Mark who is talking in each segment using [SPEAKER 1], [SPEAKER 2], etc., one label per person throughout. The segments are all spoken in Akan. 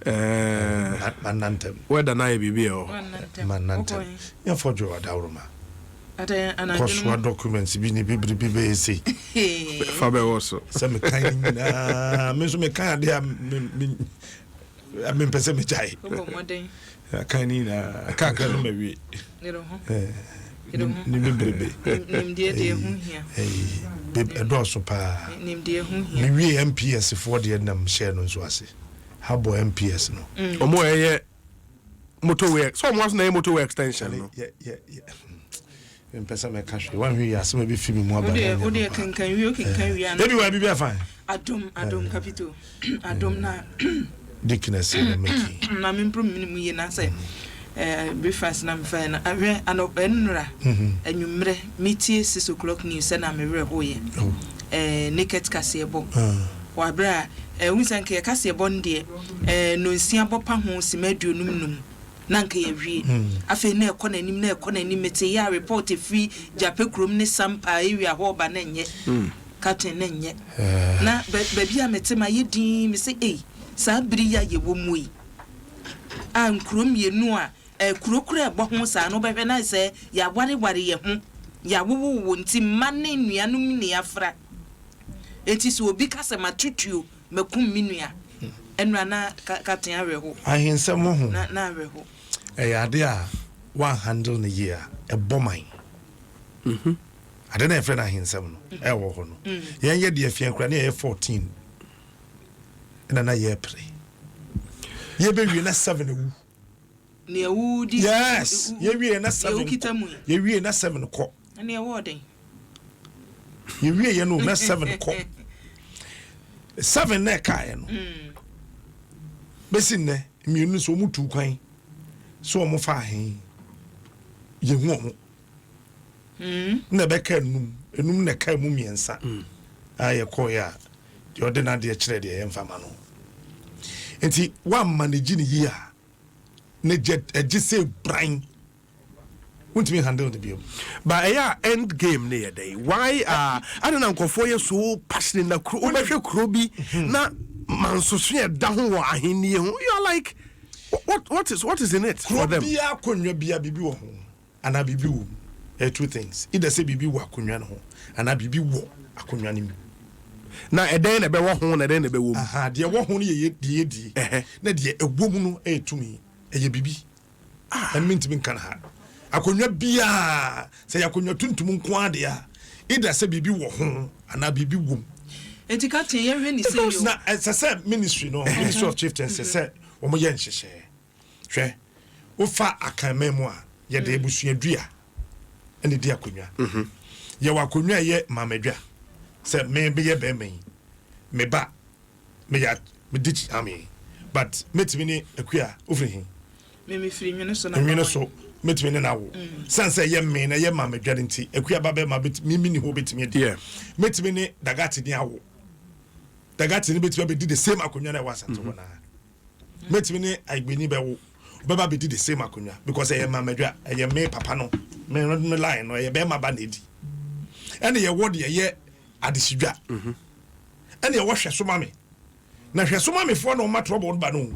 [SPEAKER 1] Eh,
[SPEAKER 2] Manna ntɛm.
[SPEAKER 1] Wɛda no ayɛ biribi ɛwɔ hɔ.
[SPEAKER 2] Manna ntɛm. Yɛmfa dwo adaworoma. Kɔsoa documents bi ne bibiribi bɛyɛ sei.
[SPEAKER 1] Fa bɛwɔ so.
[SPEAKER 2] Sɛ mekan ne nyinaa, me nso mekan adeɛ a mempɛ sɛ megyae. Kan ne nyinaa, kakra no mawie. Ne bebrebe. Ɛdɔɔso paa. Mewie MPS foɔ deɛ nam hyɛɛ no nso ase. Habɔ MPS no.
[SPEAKER 1] Ɔmo a ɛyɛ motorway sɛ ɔmo aso na ɛyɛ motorway extension no.
[SPEAKER 2] Mpɛ sɛ mɛka hwee wanhwɛ yi asɛm a ɛbɛfi me mu aba.
[SPEAKER 3] Wodeɛ kenkan wie, wokenkan wie ana.
[SPEAKER 2] Ebi wa biribi afa.
[SPEAKER 3] Adom, adom kapito adom na.
[SPEAKER 2] Dickness na meki.
[SPEAKER 3] Na me mpro mene mu yie na sɛ eh, breakfast na mefa yɛ no ahwɛ anɔ ɛnora anwummerɛ metie 6 o'clock news sɛ na me werɛ hoyɛ naked kaseɛbɔ wɔ aberɛ a wohu sɛ nka yɛ kaseɛbɔ no deɛ nonsia bɔ pa ho sima 55 na nka yɛwie. Afei na ɛkɔ n'anim, na ɛkɔ n'anim. Mete yɛ a report ɛfiri Gyape kurom ne Sampa area hɔ ba na ɛnyɛ captain na ɛnyɛ na baabi a mete ma yɛ din me sɛ ei, saa bere yi a yɛwɔ mu yi a nkuro mmienu a kuro koro a ɛbɔ ho saa no, wobɛhwɛ na sɛ yɛawareware yɛ ho, yɛawowowo, nti mma ne nnuanom ne afra. Enti sɛ obi ka sɛ matutuo makum me nua ɛnura na captain awerɛho.
[SPEAKER 2] Ahensɛm ho.
[SPEAKER 3] Na awerɛho.
[SPEAKER 2] Ɛyɛ ade a wanhandle no yie a ɛbɔ man. Ade na yɛfrɛ no ahensɛm no ɛwɔ hɔ no, yɛn yɛ deɛ fia kora ne yɛyɛ 14 ɛna na yɛpere yɛbɛwie na 7 awu.
[SPEAKER 3] Nea wudi.
[SPEAKER 2] Yes, yɛwie na 7
[SPEAKER 3] wokita mu yi.
[SPEAKER 2] Yɛwie na 7 kɔ.
[SPEAKER 3] Ɛne ɛwɔ ɔden.
[SPEAKER 2] Yɛwie yɛ no na 7 kɔ. 7 na ɛkaeɛ no bɛsi nnɛ mmienu nso ɔmu tu kwan so ɔmo fa ahen yɛhu ɔmo na ɛbɛka enum, enum na ɛka emu mmiɛnsa a yɛkɔɔyɛ a deɛ ɔde n'adeɛ kyerɛ deɛ yɛmfa ma no. Nti woamma ne gyi ne yie a ne gye ɛgye sɛ bran wontumi handle ne biom.
[SPEAKER 1] But ɛyɛ a end game ne yɛ dɛn? Why ade na nkɔfoɔ yɛ so passionate na kuro wobɛhwɛ kuro bi na mansoso yɛ da ho wɔ ahennie ho, you are like, what is in it
[SPEAKER 2] kuro
[SPEAKER 1] for them?
[SPEAKER 2] Biara akonnwa biara biribi wɔ ho anaa biribi wɔ mu. Ɛyɛ two things: either sɛ biribi wɔ akonnwa no ho anaa biribi wɔ akonnwa no mu.
[SPEAKER 1] Na ɛdɛn na ɛbɛwɔ ho na ɛdɛn na ɛbɛwɔ mu?
[SPEAKER 2] Aha, deɛ ɛwɔ ho no yɛ deɛ yɛdie na deɛ ɛwɔ mu no ɛyɛ tumi, ɛyɛ biribi. Ɛno mentumi nka no ha. Akonnwa biara, sɛ yɛ akonnwa tuntum nko ara deɛ a, either sɛ biribi wɔ ho anaa biribi wɔ mu.
[SPEAKER 3] Eti captain, yɛhwɛ ne sɛ yo.
[SPEAKER 2] Na ɛsɛ sɛ ministry no, Ministry of Chieftaincy, sɛ wɔn yɛ nhyehyɛɛ. Hwɛ, wofa akanman mu a, yɛde abusuadua ɛna di akonnwa. Yɛwɔ akonnwa a ɛyɛ maamadwa sɛ me meyɛ bɛrima yi, me ba meyɛ medi ame, but mɛtumi ne Akua wofiri he?
[SPEAKER 3] Me mefiri Nwene so na
[SPEAKER 2] Nwene so mɛtumi ne no awo sane sɛ ɛyɛ me na ɛyɛ maamadwa no nti Akua ba bɛrima me mini hɔ bɛtumi adi. Mɛtumi ne Dagate ne awo, Dagate ne bɛtumi abɛdi the same akonnwa na ɛwɔ Asante hɔ naa. Mɛtumi ne Agbeni bɛwo, ɔbɛba bɛdi the same akonnwa because ɛyɛ maamadwa, ɛyɛ me papa no me line no, ɛyɛ bɛrima ba na ɛdi. Ɛne yɛwɔ deɛ ɛyɛ adehyedwa, ɛne ɛwɔ hwɛ so ma me na hwɛ so ma mefoɔ na ɔma trouble no ba no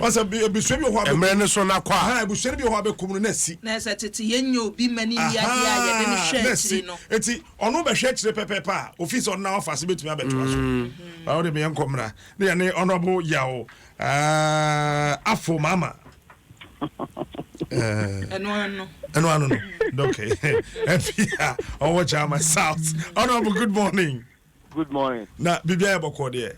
[SPEAKER 2] ɔsɛ abusua bi wɔ hɔ a
[SPEAKER 1] mmerɛ no so na kɔ a
[SPEAKER 2] aha, abusua no bi wɔ hɔ a bɛkum no na asi.
[SPEAKER 3] Na sɛ tete yɛnyɛ obi ma ne nni adeɛ a yɛde no hwɛ
[SPEAKER 2] na asi
[SPEAKER 3] akyire no.
[SPEAKER 2] Eti ɔno bɛhwɛ akyire pɛpɛɛpɛ a ofi sɛ ɔno na wafa ase bɛtumi abɛtoa so. Ɔde meyɛ nkɔmmra ne yɛne Honorable Yaw Afo Mama.
[SPEAKER 3] Ɛno ano.
[SPEAKER 2] Ɛno ano no, okay, MP a ɔwɔ Chairman South. Honorable, good morning.
[SPEAKER 4] Good morning.
[SPEAKER 2] Na biribiara yɛ bɔkɔɔ deɛ?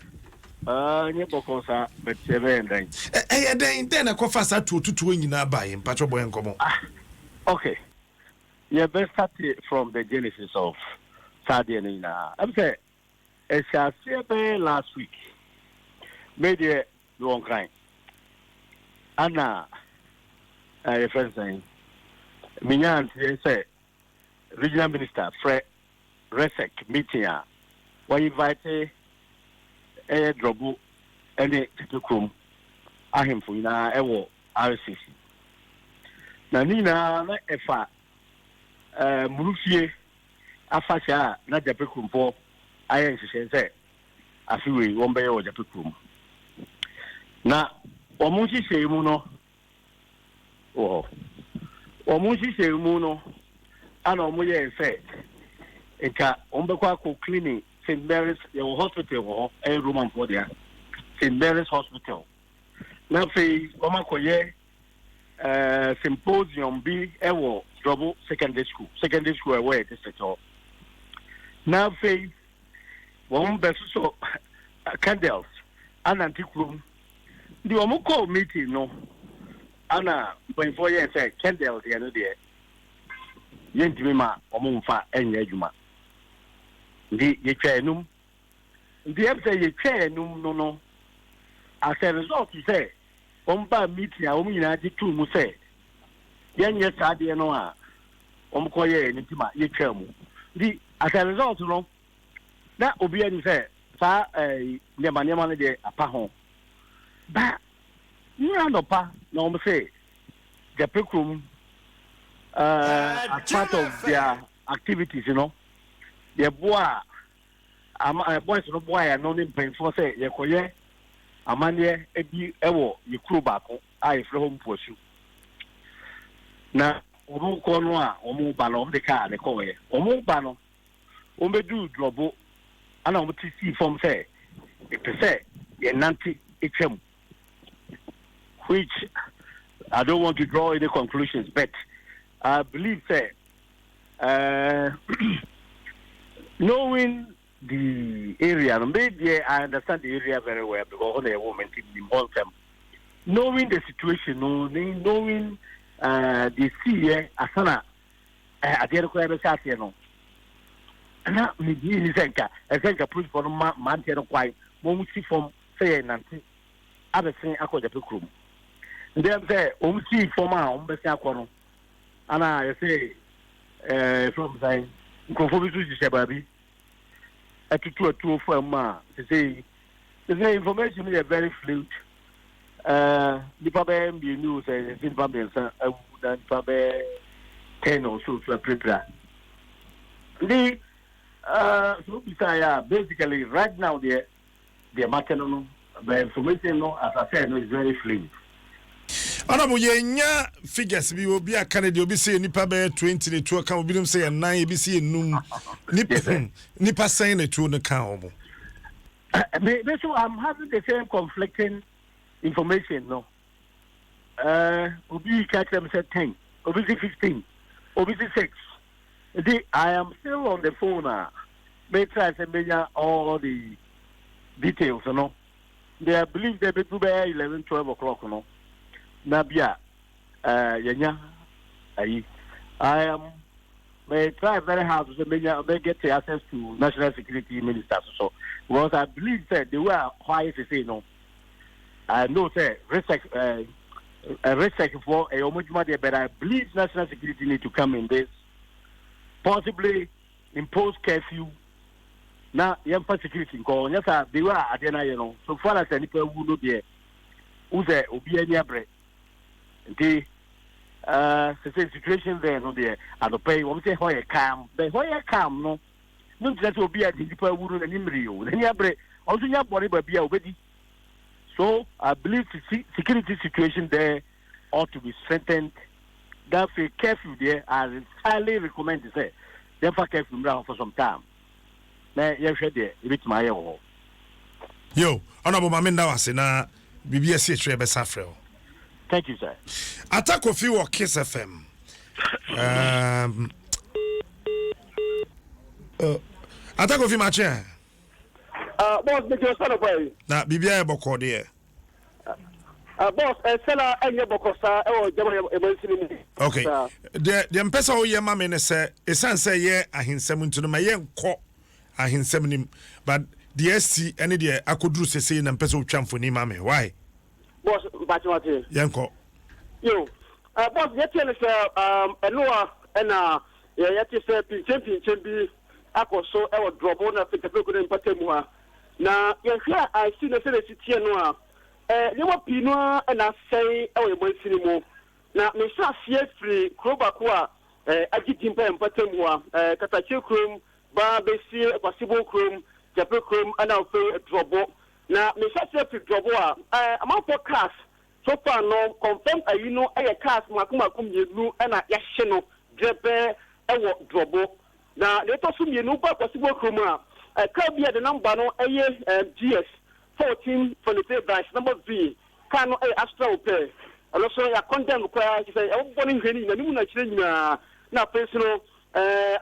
[SPEAKER 4] Nye bɔkɔɔ saa, but yɛbɛyɛ dɛn?
[SPEAKER 2] Ɛyɛ dɛn dɛn na ɛkɔfa saa tuotutuo nyinaa baeɛ? Mpatwɛ bɔ yɛn nkɔmmɔ.
[SPEAKER 4] Ah, okay. Yɛbɛ start from the genesis of saa deɛ no nyinaa. Ɛm sɛ ɛhyɛ aseɛ bɛyɛ last week. Me deɛ mewɔ Nkran. Ana yɛfrɛ no sɛn? Menya nteɛ sɛ regional minister frɛ REGSEC meeting a wɔn invite ɛyɛ Drɔbo ne Tete kurom ahemfo nyinaa ɛwɔ RCC. Na ne nyinaa na ɛfa Murufie afahyɛ a na Gyape kuromfoɔ ayɛ nhyehyɛ sɛ afe wei wɔn bɛyɛ wɔ Gyape kurom. Na wɔn nhyehyɛe mu no wɔ hɔ. Wɔn nhyehyɛe mu no ana wɔn yɛɛ sɛ nka wɔn bɛkɔ akɔ cleaning St Mary's, yɛwɔ hospital wɔ hɔ, ɛyɛ Romanfoɔ dea, St Mary's Hospital. Na afei wɔn akɔyɛ symposium bi ɛwɔ Drɔbo Secondary School ɛwɔ yɛ district hɔ. Na afei wɔn bɛsosɔ candles anante kurom. Nti wɔn kɔɔ meeting no, ana mpanyinfoɔ yɛn sɛ candle deɛ no deɛ, yɛntumi ma wɔn mfa nyɛ adwuma. Nti yɛtwa enum. Nti ɛm sɛ yɛtwa enum no, as a result sɛ wɔn ba meeting a wɔn nyinaa gye tuu mu sɛ yɛnyɛ saa adeɛ no a wɔn kɔ yɛɛ ne ti ma yɛtwa mu. Nti as a result no, na obi anim sɛ saa nneɛma no deɛ apa ho ba. Nnura nɔpa na wɔn sɛ Jape kurom, as part of their activities no, yɛboa ama boys no boa yɛn no ne mpanyinfoɔ sɛ yɛkɔyɛ amanneɛ bi wɔ yɛ kuro baako a yɛfrɛ hɔ Mpuasu. Na wɔn kɔ no a wɔn ba no, wɔn de kaa ne kɔɔɛ. Wɔn ba no, wɔn bɛduru Drɔbo ana wɔn te sii fam sɛ ɛpɛ sɛ yɛnante atwam, which I don't want to draw any conclusions, but I believe that knowing the area no, maybe I understand the area very well because hɔ na yɛwɔ me, nti nim hɔ nsɛm. Knowing the situation no, knowing the siiɛ asana adeɛ no koraa bɛhyɛ aseɛ no, na megye ni sɛ nka ɛsɛ nka polisifoɔ no ma mmeranteɛ no kwan ma wɔn si fam sɛ yɛ nante abɛsen akɔ Gyape kurom. Ndɛm sɛ wɔn si fam a wɔn bɛsen akɔ no, ana yɛsɛ from sɛn nkurɔfoɔ bi nso hyehyɛ baabi ɛtutu atuo fam a sese information no yɛ very fluid. Nipa bɛyɛ mmienu, sɛ yɛsɛ nipa mmiɛnsa awu na nipa bɛyɛ 10 or so so apirapira. Nti so bisa yɛ a, basically right now deɛ mate no, the information no, as I said no, is very fluid.
[SPEAKER 2] Honorable, yɛnya figures bi, obi aka ne deɛ, obi sɛ nipa bɛyɛ 20 ne tuo ka, obinom sɛ yɛ nan, ebi sɛ yɛ num. Nipa sɛn ne tuo no ka wɔn?
[SPEAKER 4] Me so I'm having the same conflicting information no. Obi ka kyerɛ me sɛ 10, obi sɛ 15, obi sɛ 6. Nti I am still on the phone a me try sɛ menya all the details no. They I believe that bɛdu bɛyɛ 11, 12 o'clock no na bi a yɛnya ayi. I am may try very hard to say menya may get access to national security minister so because I believe that the way a hɔ ayɛ sese no, I know say research for ɛyɛ ɔmo adwuma deɛ, but I believe national security need to come in this, possibly impose curfew na yɛmfa security nkɔ. Nyɛ saa, the way a adeɛ no ayɛ no, so far as nipa wu no deɛ, wo sɛ obi ani abrɛ. Nti sɛ situation there no deɛ, anɔpɛ yi wɔn sɛ hɔ yɛ calm, but hɔ yɛ calm no nkyerɛ sɛ obi a de nipa wu no n'ani mmiri o, n'ani abere. Ɔno nso nya bɔne baabi a obedi. So I believe the security situation there ought to be strengthened. That afei curfew deɛ, I highly recommend sɛ yɛmfa curfew mmra hɔ for some time na yɛhwɛ deɛ ebɛtumi ayɛ wɔ hɔ.
[SPEAKER 2] Yo, Honorable, maame nda wase na biribi asi akyerɛ, yɛbɛsa frɛ wo.
[SPEAKER 4] Thank you, sir.
[SPEAKER 2] Ata Kofi wɔ Kiss FM. Ata Kofi, makye a.
[SPEAKER 5] Boss, megyina sɛ nɔpa yi.
[SPEAKER 2] Na biribiara yɛ bɔkɔɔ deɛ?
[SPEAKER 5] Boss, ɛsɛ ɛnyɛ bɔkɔ saa ɛwɔ gyama ɛmansini mu.
[SPEAKER 2] Okay, deɛ mpɛ sɛ woyɛ ma me ne sɛ, ɛsiane sɛ ɛyɛ ahensɛm nti no, ma yɛnkɔ ahensɛm nim, but deɛ asi ne deɛ akɔduru sesei na mpɛ sɛ wotwa mfoni ma me, why?
[SPEAKER 5] Boss, mpakyewate.
[SPEAKER 2] Yɛnkɔ.
[SPEAKER 5] Yo, boss, yɛteɛ ne sɛ ɛnoa ɛna yɛte sɛ pinkyɛmpinkyɛm bi akɔ so ɛwɔ Drɔbo na Fetafeko ne mpata mu ha. Na yɛhwɛ a asi no sɛdeɛ si teɛ no a, nneɛma pii no ara ɛna asɛe ɛwɔ yɛn mansini mu. Na mehyɛ aseɛ firi kuro baako a agye din pa yɛ mpata mu ha, Katakyie kurom, baa bɛsi Kwasibo kurom, Gyape kurom, ɛna afei Drɔbo. Na mehyɛ aseɛ firi Drɔbo a, ɛɛ amanfoɔ cars so far no confirm ayi no yɛ cars mako mako mmienu na yɛahye no dwɛbɛɛ wɔ Drɔbo. Na deɛ ɛtɔ so mmienu, woba Kwasiboɔ kurom a, car bi a the number no yɛ GS 1423 dash number V, car no yɛ Astra Opel, ɛno nso yɛ condemn koraa, kyerɛ sɛ yɛabobɔ ne nhwɛ no nyinaa, ne mu na akyire nyinaa. Na afei nso no,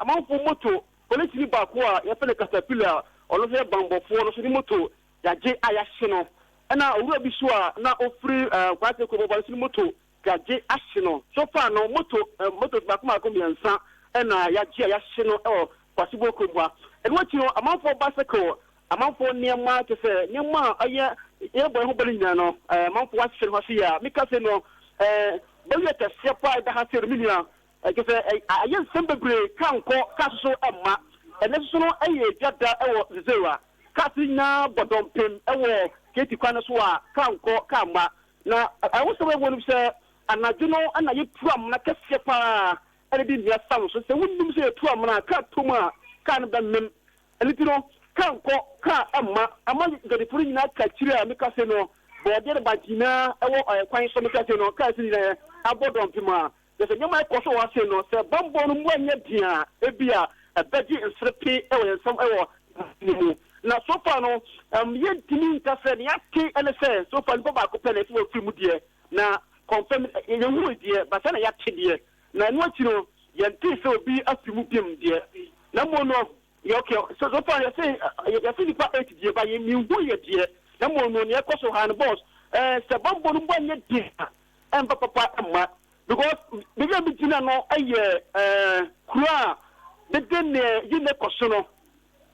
[SPEAKER 5] amanfoɔ moto, polisini baako a yɛfrɛ no Caterpillar, ɔno nso yɛ banbɔfoɔ, ɔno nso ne moto yɛagye a yɛahye no. Ɛna owura bi nso a na ɔfiri Kwase kurom ɔba no nso ne moto yɛagye ahye no. So far no, moto motos mmaako mmaako mmiɛnsa na yɛagye a yɛahye no wɔ Kwasibo kurom ha. Ɛno akyi no, amanfoɔ bicycle, amanfoɔ nneɛma, kyerɛ sɛ nneɛma a ɛyɛ yɛbɔ yɛn ho ban nyinaa no, amanfoɔ ahyehyɛ no ho ase a meka sei no, bɛyɛ kɛseɛ paa ɛda ha sei no, me nua, kyerɛ sɛ ayɛ nsɛm bebree, kaa nkɔ, kaa nso so mma. Ɛnnɛ nso so no ɛyɛ dwa da wɔ Zezewa. Cars nyinaa bɔ dɔmpem wɔ Katy kwan no so a kaa nkɔ, kaa mma. Na awosɛm a ɛwɔ no sɛ anadwo no na yɛtu amena kɛseɛ pa ara de de nnua sa no so. Sɛ wonnim sɛ yɛtu amena a, kaa tɔ mu a, kaa no bɛmem. Ɛno nti no, kaa nkɔ, kaa mma. Ama dwadifo no nyinaa ka akyire a meka sei no, bɔɔdeɛ ne bankye nyinaa wɔ kwan so meka sei no, cars nyinaa abɔ dɔmpem a Na sɛ nneɛma rekɔ so wɔ ha sei no, sɛ bammɔ no mu anyɛ den a, ebia ɛbɛgye nserepe wɔ yɛn nsam wɔ no mu. Na so far no, yɛntumi nka sɛ nea yɛate ne sɛ so far nipa baako pɛ na ɛsɛ wafiri mu deɛ, na confirm yɛnhui deɛ, but sɛ na yɛate deɛ. Na ɛno akyi no, yɛntee sɛ obi afiri mu biom deɛ. Na mmom no, yɛ okay, so, so far yɛse yɛse nipa 8 deɛ, but yɛnhui yɛ deɛ. Na mmom no, nea ɛkɔ so ha no, boss, eh, sɛ bammɔ no mu anyɛ den a, ɛmfa papa mma. Because baabi a megyina no yɛ kuro a dede ne yi na ɛkɔ so no.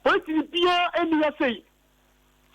[SPEAKER 5] Polisini biara nni ha sei.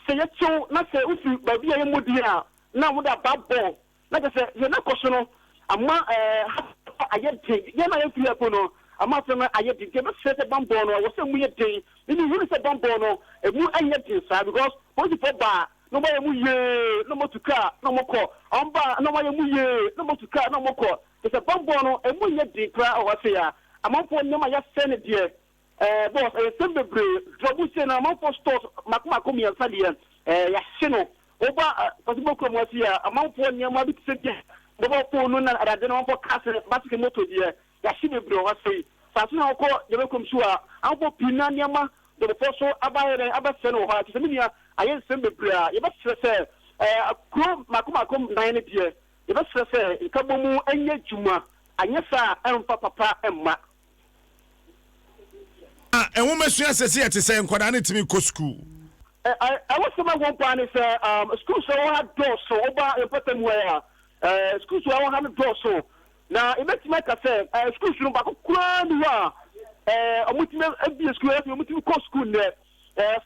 [SPEAKER 5] Sɛ yɛkyew na sɛ wofi baabi a yɛmmɔ din a, na wɔde aba bɔ. Na kyerɛ sɛ deɛ na ɛkɔ so no ama ha ayɛ den. Yɛn a yɛmfiri ha mpo no, ama asɛm no ayɛ den. Nti yɛbɛsrɛ sɛ bammɔ no, ɛwɔ sɛ emu yɛ den. Me mehunu sɛ bammɔ no, emu nyɛ den saa because polisifoɔ ba a, na wɔayɛ mu yie na wɔatu kaa na wɔkɔ, wɔba a na wɔayɛ mu yie na wɔatu kaa na wɔkɔ. Kyerɛ sɛ bammɔ no, ɛmu nyɛ den koraa wɔ ha sei a. Amanfoɔ nneɛma a yɛasɛe no deɛ, ɛɛ boss, ɛyɛ nsɛm bebree. Drɔbo sei no, amanfoɔ stores mmaako mmaako mmiɛnsa deɛ, ɛɛ yɛahye no. Woba Kwasibo kurom ha sei a, amanfoɔ nneɛma bi te sɛ bi a mobile phone no na adeade no, amanfoɔ cars, bicycle, motor deɛ, Yɛahye bebree wɔ ha sei. Saa nso na wokɔ Nyame kurom so a, amanfoɔ pii na nneɛma dɔbɔfoɔ so aba ayɛ dɛn abɛsɛe no wɔ hɔ a, kyerɛ sɛ me nua ayɛ nsɛm bebree a yɛbɛsrɛ sɛ ɛɛ kuro mmaako mmaako nnan no deɛ yɛbɛsrɛ sɛ nkabɔmu nyɛ adwuma anyɛ saa a ɛmfa papa mma.
[SPEAKER 2] Na nwomasua sɛsɛ ɛte sɛ nkwadaa no tumi kɔ sukuu.
[SPEAKER 5] Awosɛm a ɛwom paa ne sɛ schools a ɛwɔ ha dɔɔso. Woba yɛn mpɔtam ha yi a, schools a ɛwɔ ha no dɔɔso. Na yɛbɛtumi aka sɛ schools no baako koraa nni hɔ a wɔtumi abue sukuu, afei wɔtumi kɔ sukuu nnɛ.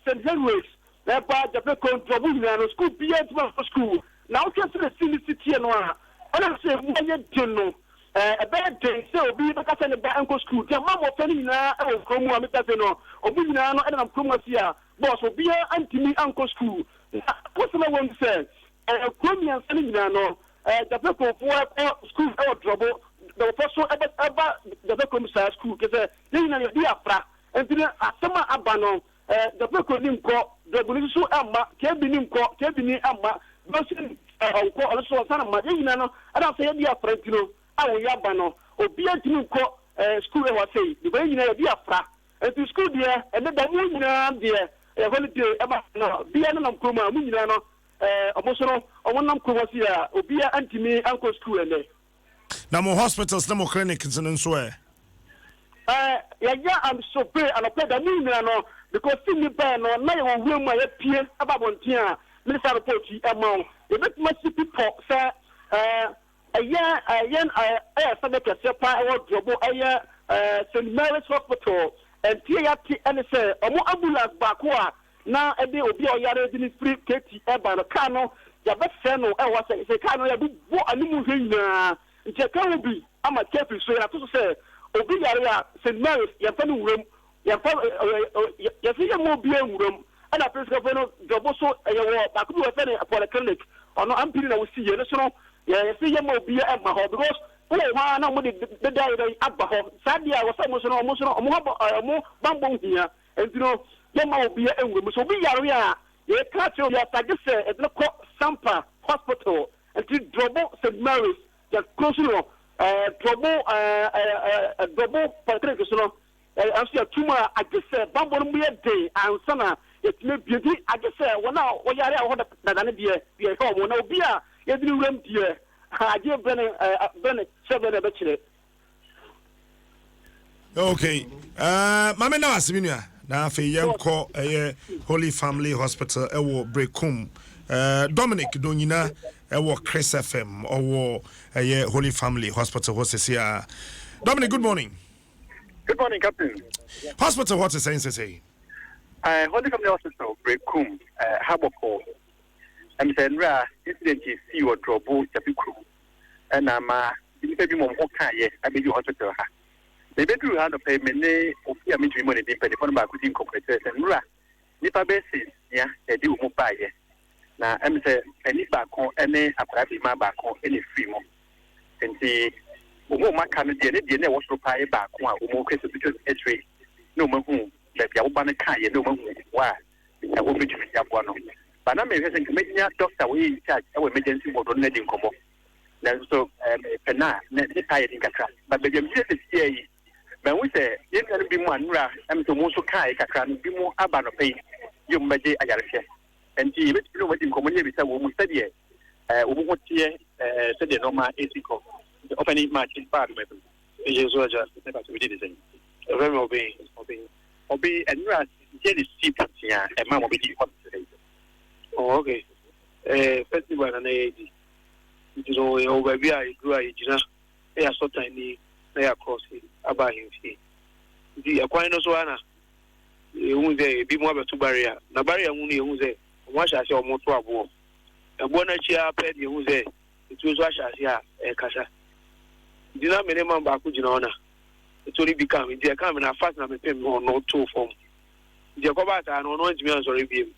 [SPEAKER 5] St. Henry's, ɛba Japeco, Ntoabo nyinaa no, sukuu biara ntumi ankɔ sukuu. Na wohwɛ sɛdeɛ si no si teɛ no a, ɛna sɛ emu ayɛ den no, ɛbɛyɛ den sɛ obi bɛka sɛ ne ba nkɔ sukuu. Nti ama mmɔfra no nyinaa wɔ kurom a meka sei no, wɔn nyinaa no nenam kurom ase a, bɔs, obiara ntumi ankɔ sukuu. Na akosɛm a ɛwɔ mu ne sɛ, kuro mmiɛnsa no nyinaa no, Gyafɛkurofoɔ kɔ sukuu wɔ Drɔbo, Drɔbofoɔ nso ba Gyafɛkurom saa sukuu, kyerɛ sɛ yɛn nyinaa yɛdi afra. Nti no asɛm a aba no, Gyafɛkuroni nkɔ, Drɔboni nso mma, Kebini nkɔ, Kebini mma, Doseni ɔnkɔ, ɔno nso ɔnsan mma. Yɛn nyinaa no, ɛnam sɛ yɛdi afra nti no, a wei aba no, obiara ntumi nkɔ sukuu wɔ ha sei, because yɛn nyinaa yɛdi afra. Nti sukuu deɛ, ɛnnɛ da mu nyinaa deɛ, ɛyɛ holiday ma obiara nenam kurom a, mo nyinaa no, Eh, ɔmo nso no, ɔmo nam kurom hɔ sei a, obia ntumi ankɔ sukuu ɛnnɛ.
[SPEAKER 2] Na mo hospitals ne mo clinics no nso ɛ?
[SPEAKER 5] Eh, yɛyɛ amsobe anɔpa da mu nyinaa no, because Sydney baɛ no, na yɛwɔ wuram a yɛpue ba abɔnten a, mede saa report yi ɛma wo. Yɛbɛtumi asi pi pɔ sɛ, eh, Ɛyɛ yɛn ayaresabea kɛseɛ paa ɛwɔ Drobo, ɛyɛ Saint Mary's Hospital. Nteɛ yɛate ne sɛ wɔn ambulance baako a na ɛde obi a ɔyare de no firi Katy ɛreba no, kaa no yɛabɛsɛe no ɛwɔ hɔ sɛ sɛ kaa no yɛabobɔ anim hwɛ nyinaa nti ɛka ho bi ama Katy so yɛato so sɛ obi yare a Saint Mary's yɛmfa no nwura mu. Yɛmfa yɛse yɛmma obiara nwura mu. Ɛna afei nso afei no dwɔbo so yɛwɔ baako bi wɔ yɛfrɛ no polyclinic ɔno ampini na wosi yɛ no so no yɛse yɛmma obiara mma hɔ because wowɔ hɔ a na wɔn de deda yɛ dɛn aba hɔ saa deɛ a wɔsɛ wɔn so no wɔn so no wɔn ho wɔn bammɔ hia nti no yɛmma obiara nwura mu so obi yare a. Yɛka kyerɛ obi agye sɛ ɛde no kɔ Sampa Hospital. Nti Drɔbo St Mary's yɛ close no, Drɔbo ɛɛ ɛɛ Drɔbo Polyclinic so no ɛnso yɛ tum a agye sɛ bambɔ no mu yɛ den ansa na yɛtumi bie. Nti agye sɛ wɔn a wɔyare a wɔhɔ dada no deɛ, yɛhwɛ wɔn, na obi a yɛde no wuram deɛ, agye brɛ ne brɛ ne sɛ brɛ ne ɛbɛkyerɛ.
[SPEAKER 2] Okay, maame na wase mi nua, na afei yɛnkɔ ɛyɛ Holy Family Hospital ɛwɔ Brekum. Dominic Donyina ɛwɔ Chris FM, ɔwɔ ɛyɛ Holy Family Hospital hɔ sisi a. Dominic, good morning.
[SPEAKER 6] Good morning, Captain.
[SPEAKER 2] Hospital hɔ te sɛn sɛsɛ?
[SPEAKER 6] Holy Family Hospital, Brekum, Habɔkɔ. Ɛm sɛ nnura incident si wɔ Drɔbo Gyabi kurom ɛna ama nnipa bi mɔm ho kaeɛ abɛdu hospital ha. Na ebɛduru ha nɔpɛ, me ne obi a mentumi mmɔ ne din, mpanimfoɔ no baako di nkɔmmɔ, kyerɛ sɛ nnura nnipa bɛyɛ 6 na ɛde wɔn mu baeɛ, na ɛm sɛ panin baako ne akwadaa bi baako ɛna efiri mu. Nti wɔn a wɔn aka no deɛ, ne deɛ na ɛwɔ soro paa yɛ baako a wɔn kɔ sɛ x-ray na wɔn ahu baabi a woba no kaeɛ na wɔn ahu wɔ a ɛwɔ bɛtumi de aboa no ba. Na mehwɛ sɛ nka mɛnya doctor wɔyɛ in charge ɛwɔ emergency ward no adi nkɔmmɔ, nanso pɛ na ne taa yɛ din kakra ba. Baabi a megyina sɛ yi, mahu sɛ yɛn nuanom bi mu a nnura ɛm sɛ wɔn nso kaeɛ kakra no bi mu aba nɔpɛ yi yɛ wɔn bɛgye ayarehwɛ, nti yɛbɛtumi ne wɔn adi nkɔmmɔ ne yɛbisa wɔn mu sɛdeɛ wɔn ho teɛ, sɛdeɛ nneɛma esi kɔ. Ɔpɛni, maakye baa dɔm ɛfɛ.
[SPEAKER 7] Ɛyɛ so, agya.
[SPEAKER 6] Ɛba so, wodi de sɛn?
[SPEAKER 7] Ɛfɛ mi Ɔbɛn.
[SPEAKER 6] Ɔbɛn, ɔbɛn, nnura deɛ ne si pɔtea ɛma wɔn bɛdi hospital yi?
[SPEAKER 7] Oh, okay. Festival na yɛ di. Nti no yɛwɔ baabi a yɛduru a yɛgyina na yɛasɔ tan ni na yɛakrɔse aba ahemfie. Nti ɛkwan no so ana yɛhu sɛ ebi mu abɛto barrier, na barrier mu no yɛhu sɛ ɔmo ahyɛ ase a ɔmo to aboɔ. Ɛboɔ no akyi ara pɛ de yɛhu sɛ etuo nso ahyɛ ase a ɛrekasa. Nti na me ne man baako gyina hɔ na etuo no bi ka me, nti ɛka me na fast na mepem ɔno too fam. Nti ɛkɔbaa saa no, ɔno antumi ansɔre biem.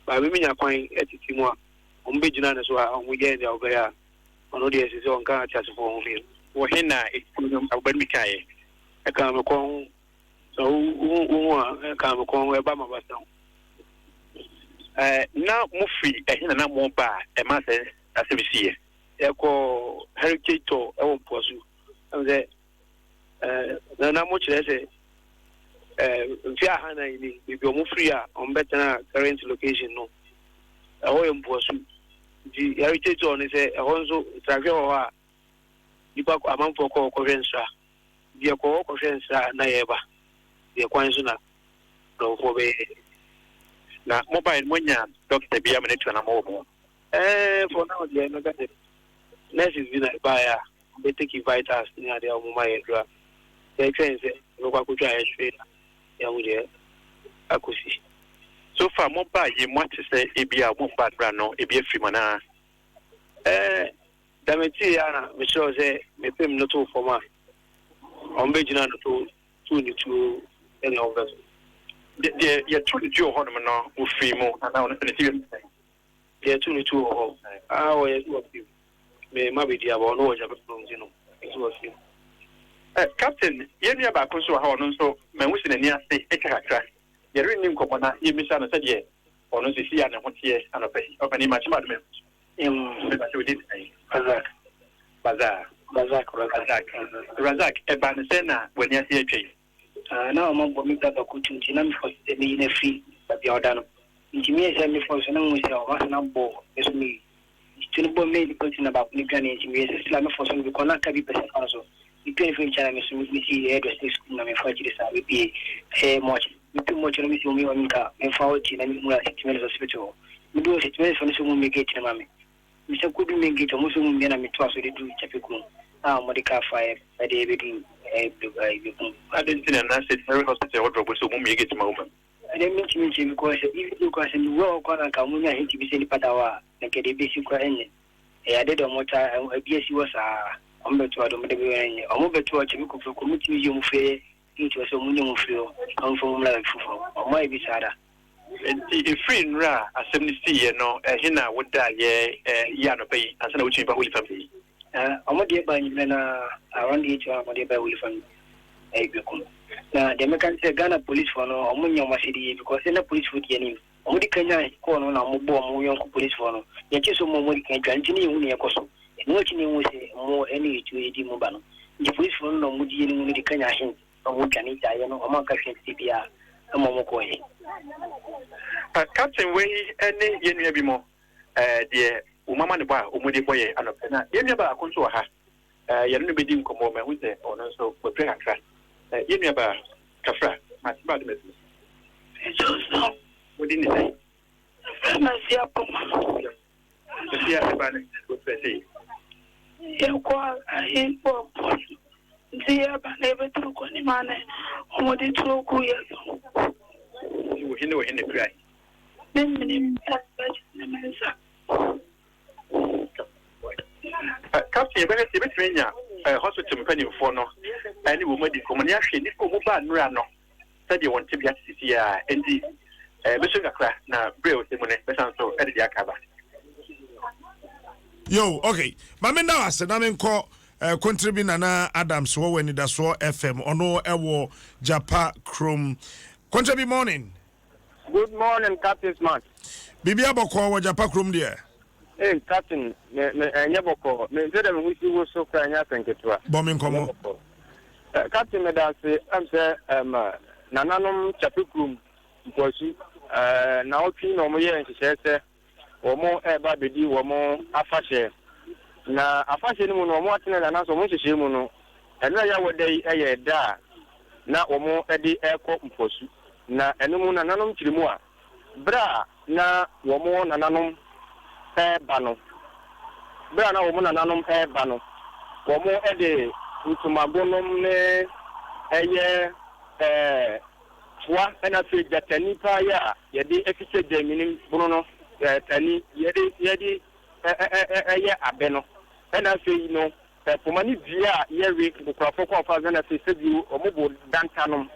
[SPEAKER 7] Baabi menya kwan tete mu a ɔmo bɛgyina ne so a ɔmo yɛ nea ɔbɛyɛ a ɔno deɛ ɛsɛ sɛ ɔnka ateasefoɔ ho bio.
[SPEAKER 6] Wɔ he na etuo no aboba no bi kaeɛ?
[SPEAKER 7] Ɛka me kɔn ho. Sɛ wohu a, ɛka me kɔn ho, ɛba ma basa ho.
[SPEAKER 6] Na mofiri ɛhe na na mo ba a ɛma sɛ asɛm siiɛ?
[SPEAKER 7] Yɛkɔ heritage tour ɛwɔ Mpoasu. Ɛm sɛ na mo kyerɛ sɛ mfe 400 ni baabi a ɔmo firi a ɔmo bɛtena current location no, ɛhɔ yɛ Mpoasu. Nti heritage tour ne sɛ ɛhɔ nso nsrahwɛ wɔ hɔ a nipa amanfoɔ kɔ kɔhwɛ nsra. Nti yɛkɔ hɔ kɔhwɛ nsra na yɛreba deɛ kwan so na dɔnfoɔ bɛyɛ.
[SPEAKER 6] Na mobaeɛ no, moanya dɔkta bi ama no atu anammɔ wɔ mo ho?
[SPEAKER 7] For now deɛ, mɛka sɛ nurses bi na ɛbaeɛ a ɔbɛtake vitals ne adeɛ a ɔmo ma yɛ dura. Yɛtwɛn sɛ yɛbɛkɔ akɔtwa x-ray na yɛahu deɛ akɔsi.
[SPEAKER 6] So far mobaa yi, moate sɛ ebi a momba adora no ebi afiri mu anaa?
[SPEAKER 7] Dametii a na mekyerɛw sɛ mepem no too fam a ɔmo bɛgyina no to tuu ne tuo sɛnea ɔmo bɛ so.
[SPEAKER 6] Deɛ yɛto ne tuo wɔ hɔnom no, wofiri mu anaa ɔno sɛ ne ti yɛ sɛn?
[SPEAKER 7] Deɛ tu ne tuo wɔ hɔ a ɔyɛ sɛ wɔfiri mu, me ma bɛdi aba, ɔno wɔ gyapɛ nti no ɛsɛ wɔfiri mu.
[SPEAKER 6] Captain, yɛn nua baako nso wɔ ha, ɔno nso mahu sɛ n'ani ase atwa kakra. Yɛrenni nkɔmmɔ na yɛmmisa no sɛdeɛ ɔno nso si a ne ho teɛ anɔpa yi. Ɔpani, makye ma adom. Mepa sɛ wodi sɛn?
[SPEAKER 7] Razak.
[SPEAKER 6] Bazar?
[SPEAKER 7] Razak, Razak.
[SPEAKER 6] Razak, Razak, ɛba ne sɛ na w'ani ase atwa yi?
[SPEAKER 7] Na ɔma bɔ me bra baako tu, nti na mefɔ sɛ meyi no afiri baabi a ɔda no. Nti meyɛ sɛ mefɔ so na mehu sɛ ɔma sena bɔ me so, meyi nti tu no bɔ me nipa tu na baako no dwane. Nti meyɛ sɛ sila mefɔ so no bikɔ na ka bi pɛ sɛ fa no so metua ne firi nkyɛn na me so mesi ɛyɛ dɔsɛ sukuu na mefa akyiri saa mepie ɛyɛ mɔkye mepie mɔkye no, mesi wɔn yɛ wɔn nka memfa hɔ akyi na mehura St Mary's Hospital hɔ. Medu hɔ, St Mary's fo no sɛ wɔn mmie gate no ma me. Mesɛ kɔdu main gate, ɔmo sɛ ɔmo mmie na metoa so de du Kyɛpɛ kurom a ɔmo de kaa fa yɛ ɛde ɛbɛdu ɛɛ Bekum.
[SPEAKER 6] Ade nti na St Mary Hospital ɛwɔ Drɔbo sɛ ɔmo mmie gate ma wo ma?
[SPEAKER 7] Ɛdɛ mentumi nkyerɛ, because even though koraa sɛ mewura hɔ koraa na nka ɔmo nya hint bi sɛ nipa da hɔ a, na nka deɛ ebesi koraa ɛnyɛ. Ɛyɛ ade de ɔmo ta ebi asi hɔ saa, ɔmo bɛto ade ɔmo de bɛyɛ ɛnyɛ. Ɔmo bɛto hɔ kyɛ bi kɔfɛ kɔ ɔmo tumi yi ɔmo firi gate hɔ sɛ ɔmo nye ɔmo firi hɔ na ɔmo fɛ ɔmo mmra baabi foforɔ. Ɔmo ayɛ bi saa da.
[SPEAKER 6] Nti ɛfiri nnora a asɛm no siiɛ no, ɛhe na wodaeɛ yi anɔpa yi ansa na wotumi ba Holy Family yi?
[SPEAKER 7] Ɔmo deɛ ba anwummerɛ na around 8 hɔ a ɔmo de ba Holy Family ɛyɛ Bekum. Na deɛ mɛka ne sɛ Ghana policefoɔ no, ɔmo nyɛ ɔmo asɛde yie, because na policefoɔ di anim.
[SPEAKER 8] Wɔde kanyan kɔɔ no na wɔbɔɔ wɔn yɔnko polisifoɔ no. Yɛn akyi so ma wɔde kan dwane nti ne yɛnhu nea ɛkɔ so. Ɛno akyi na yɛhuu sɛ mmoɔ ne etuo redi mu ba no. Nti polisifoɔ no na wɔdi yɛn anim no de kanyan hint na wɔdwane gyaeɛ no, wɔanka hwee antie biara ma wɔkɔeɛ.
[SPEAKER 6] Captain wei ne yɛn nua bi mo deɛ wɔn amanebɔ a wɔn de bɔ yɛn anɔpɛ na yɛn nua baako nso wɔ ha yɛne no bɛdi nkɔmmɔ mahu sɛ ɔno nso wapira kakra yɛn nua baa kafra mate ba de masi wodi ne sɛn
[SPEAKER 9] Yɛfrɛ me Asia Poma.
[SPEAKER 6] Asia ɛba ne wofrɛ sɛ
[SPEAKER 9] Yɛkɔ ayi bɔ bɔɔl nti yɛba na yɛbɛduru kɔ ne ma ne wɔde tuo gu yɛ so.
[SPEAKER 6] Nti wo hene wo hene pirae?
[SPEAKER 9] Me menem ɛbɛgye ne me nsa.
[SPEAKER 6] Captain yɛbɛhwɛ sɛ yɛbɛtumi anya hospital mpanimfoɔ no ne wɔn adi nkɔmmɔ na yɛahwɛ nnipa a wɔn baa nnora no sɛdeɛ wɔn tebea te sisi a enti bɛsua kakra na berɛ a ɔsɛ mu no bɛsan so de deɛ aka aba.
[SPEAKER 2] Yo, okay. Ma me nda ase na menkɔ eh, Kontribi Nana Adams wɔ wɔ Anidasoɔ FM. Ɔno ɛwɔ Japa Krom. Kontribi morning.
[SPEAKER 10] Good morning Captain Smart.
[SPEAKER 2] Biribi abɔkɔɔ wɔ Japa kurom deɛ.
[SPEAKER 10] Hey Captain, me me ɛnyɛ bɔkɔɔ. Me sɛ dɛ me ho si wo so koraa ɛnyɛ asɛm ketewa.
[SPEAKER 2] Bɔ me nkɔmɔ.
[SPEAKER 10] Eh, Captain meda ase ɛm sɛ ɛm nananom Kyape kurom Mpoasu eh, naawɔtwe na wɔn yɛɛ nhyehyɛɛ sɛ wɔn ɛreba abɛdi wɔn afahyɛ. Na afahyɛ no mu no wɔn atena anaasɛ wɔn nhyehyɛɛ mu no ɛno a ɛyɛ awɔda yi ɛyɛ ɛda a na wɔde rekɔ mpoasu, na ɛno mu nananom kyerɛ mu a, berɛ a na wɔn nananom reba no, berɛ a na wɔn nananom reba no, wɔde ntomago nom ne ɛyɛ ɛɛ toa ɛna afei gyatani paa yɛ a yɛde afikyɛ gyamini bono no ɛɛ tani yɛde yɛde ɛyɛ abɛ no ɛna afei no Poma ne dua a yɛwe nkokorafoɔ kɔ ɔfa Ghana fie sɛbio wɔn bo danta nom.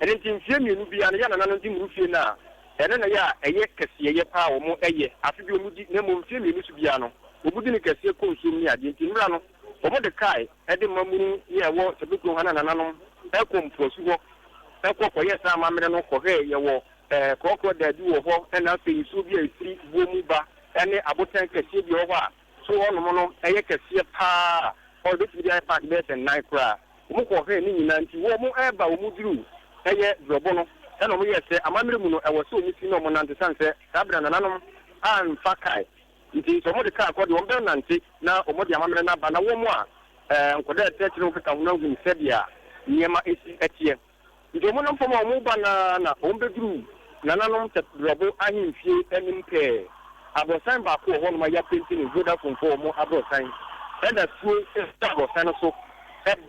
[SPEAKER 10] Ɛno nti mfeɛ mmienu biara no yɛ nananom de mmuru fie no a ɛno na yɛ a ɛyɛ kɛseɛyɛ paa a wɔn yɛ afe bi wɔn di na mmom mfeɛ mmienu so biara no wɔn di no kɛseɛ kɔ nsuom ne adeɛ nti mmra no wɔn de kae de ma munu yɛ ɛwɔ Kyɛpekurom ha na nananom kɔ mpoasu hɔ kɔ kɔyɛ saa amammerɛ no kɔhwɛɛ yɛwɔ korɔkorɔ daabi wɔ hɔ ɛna afei nsuo bi a ɛfiri buo mu ba ɛne abotan kɛseɛ bi wɔ hɔ a So hɔnom no yɛ kɛseɛ paa a wɔbɛtumi de ayɛ park bɛyɛ sɛ nnan koraa. Wɔn kɔhwɛɛ ne nyinaa nti wɔn reba wɔn duruu ɛyɛ Drɔbo no ɛna wɔn yɛɛ sɛ amammerɛ mu no ɛwɔ sɛ wɔn si na wɔn nante sane sɛ saa berɛ no nananom amfa kae nti sɛ wɔn de kaa kɔ deɛ wɔn bɛnante na wɔn de amammerɛ no aba na wɔn a nkwadaa ɛte akyire no keka ho no ahunu sɛdeɛ nneɛma si teɛ. Nti wɔnam fam a wɔreba no ara na wɔbɛduruu nananom Tɛprɛbo ahemfie anim pɛɛ. Aborɔsan baako wɔ hɔnom a yɛapenti no Vodafonefoɔ wɔn aborɔsan. Ɛna tuo firi aborɔsan no so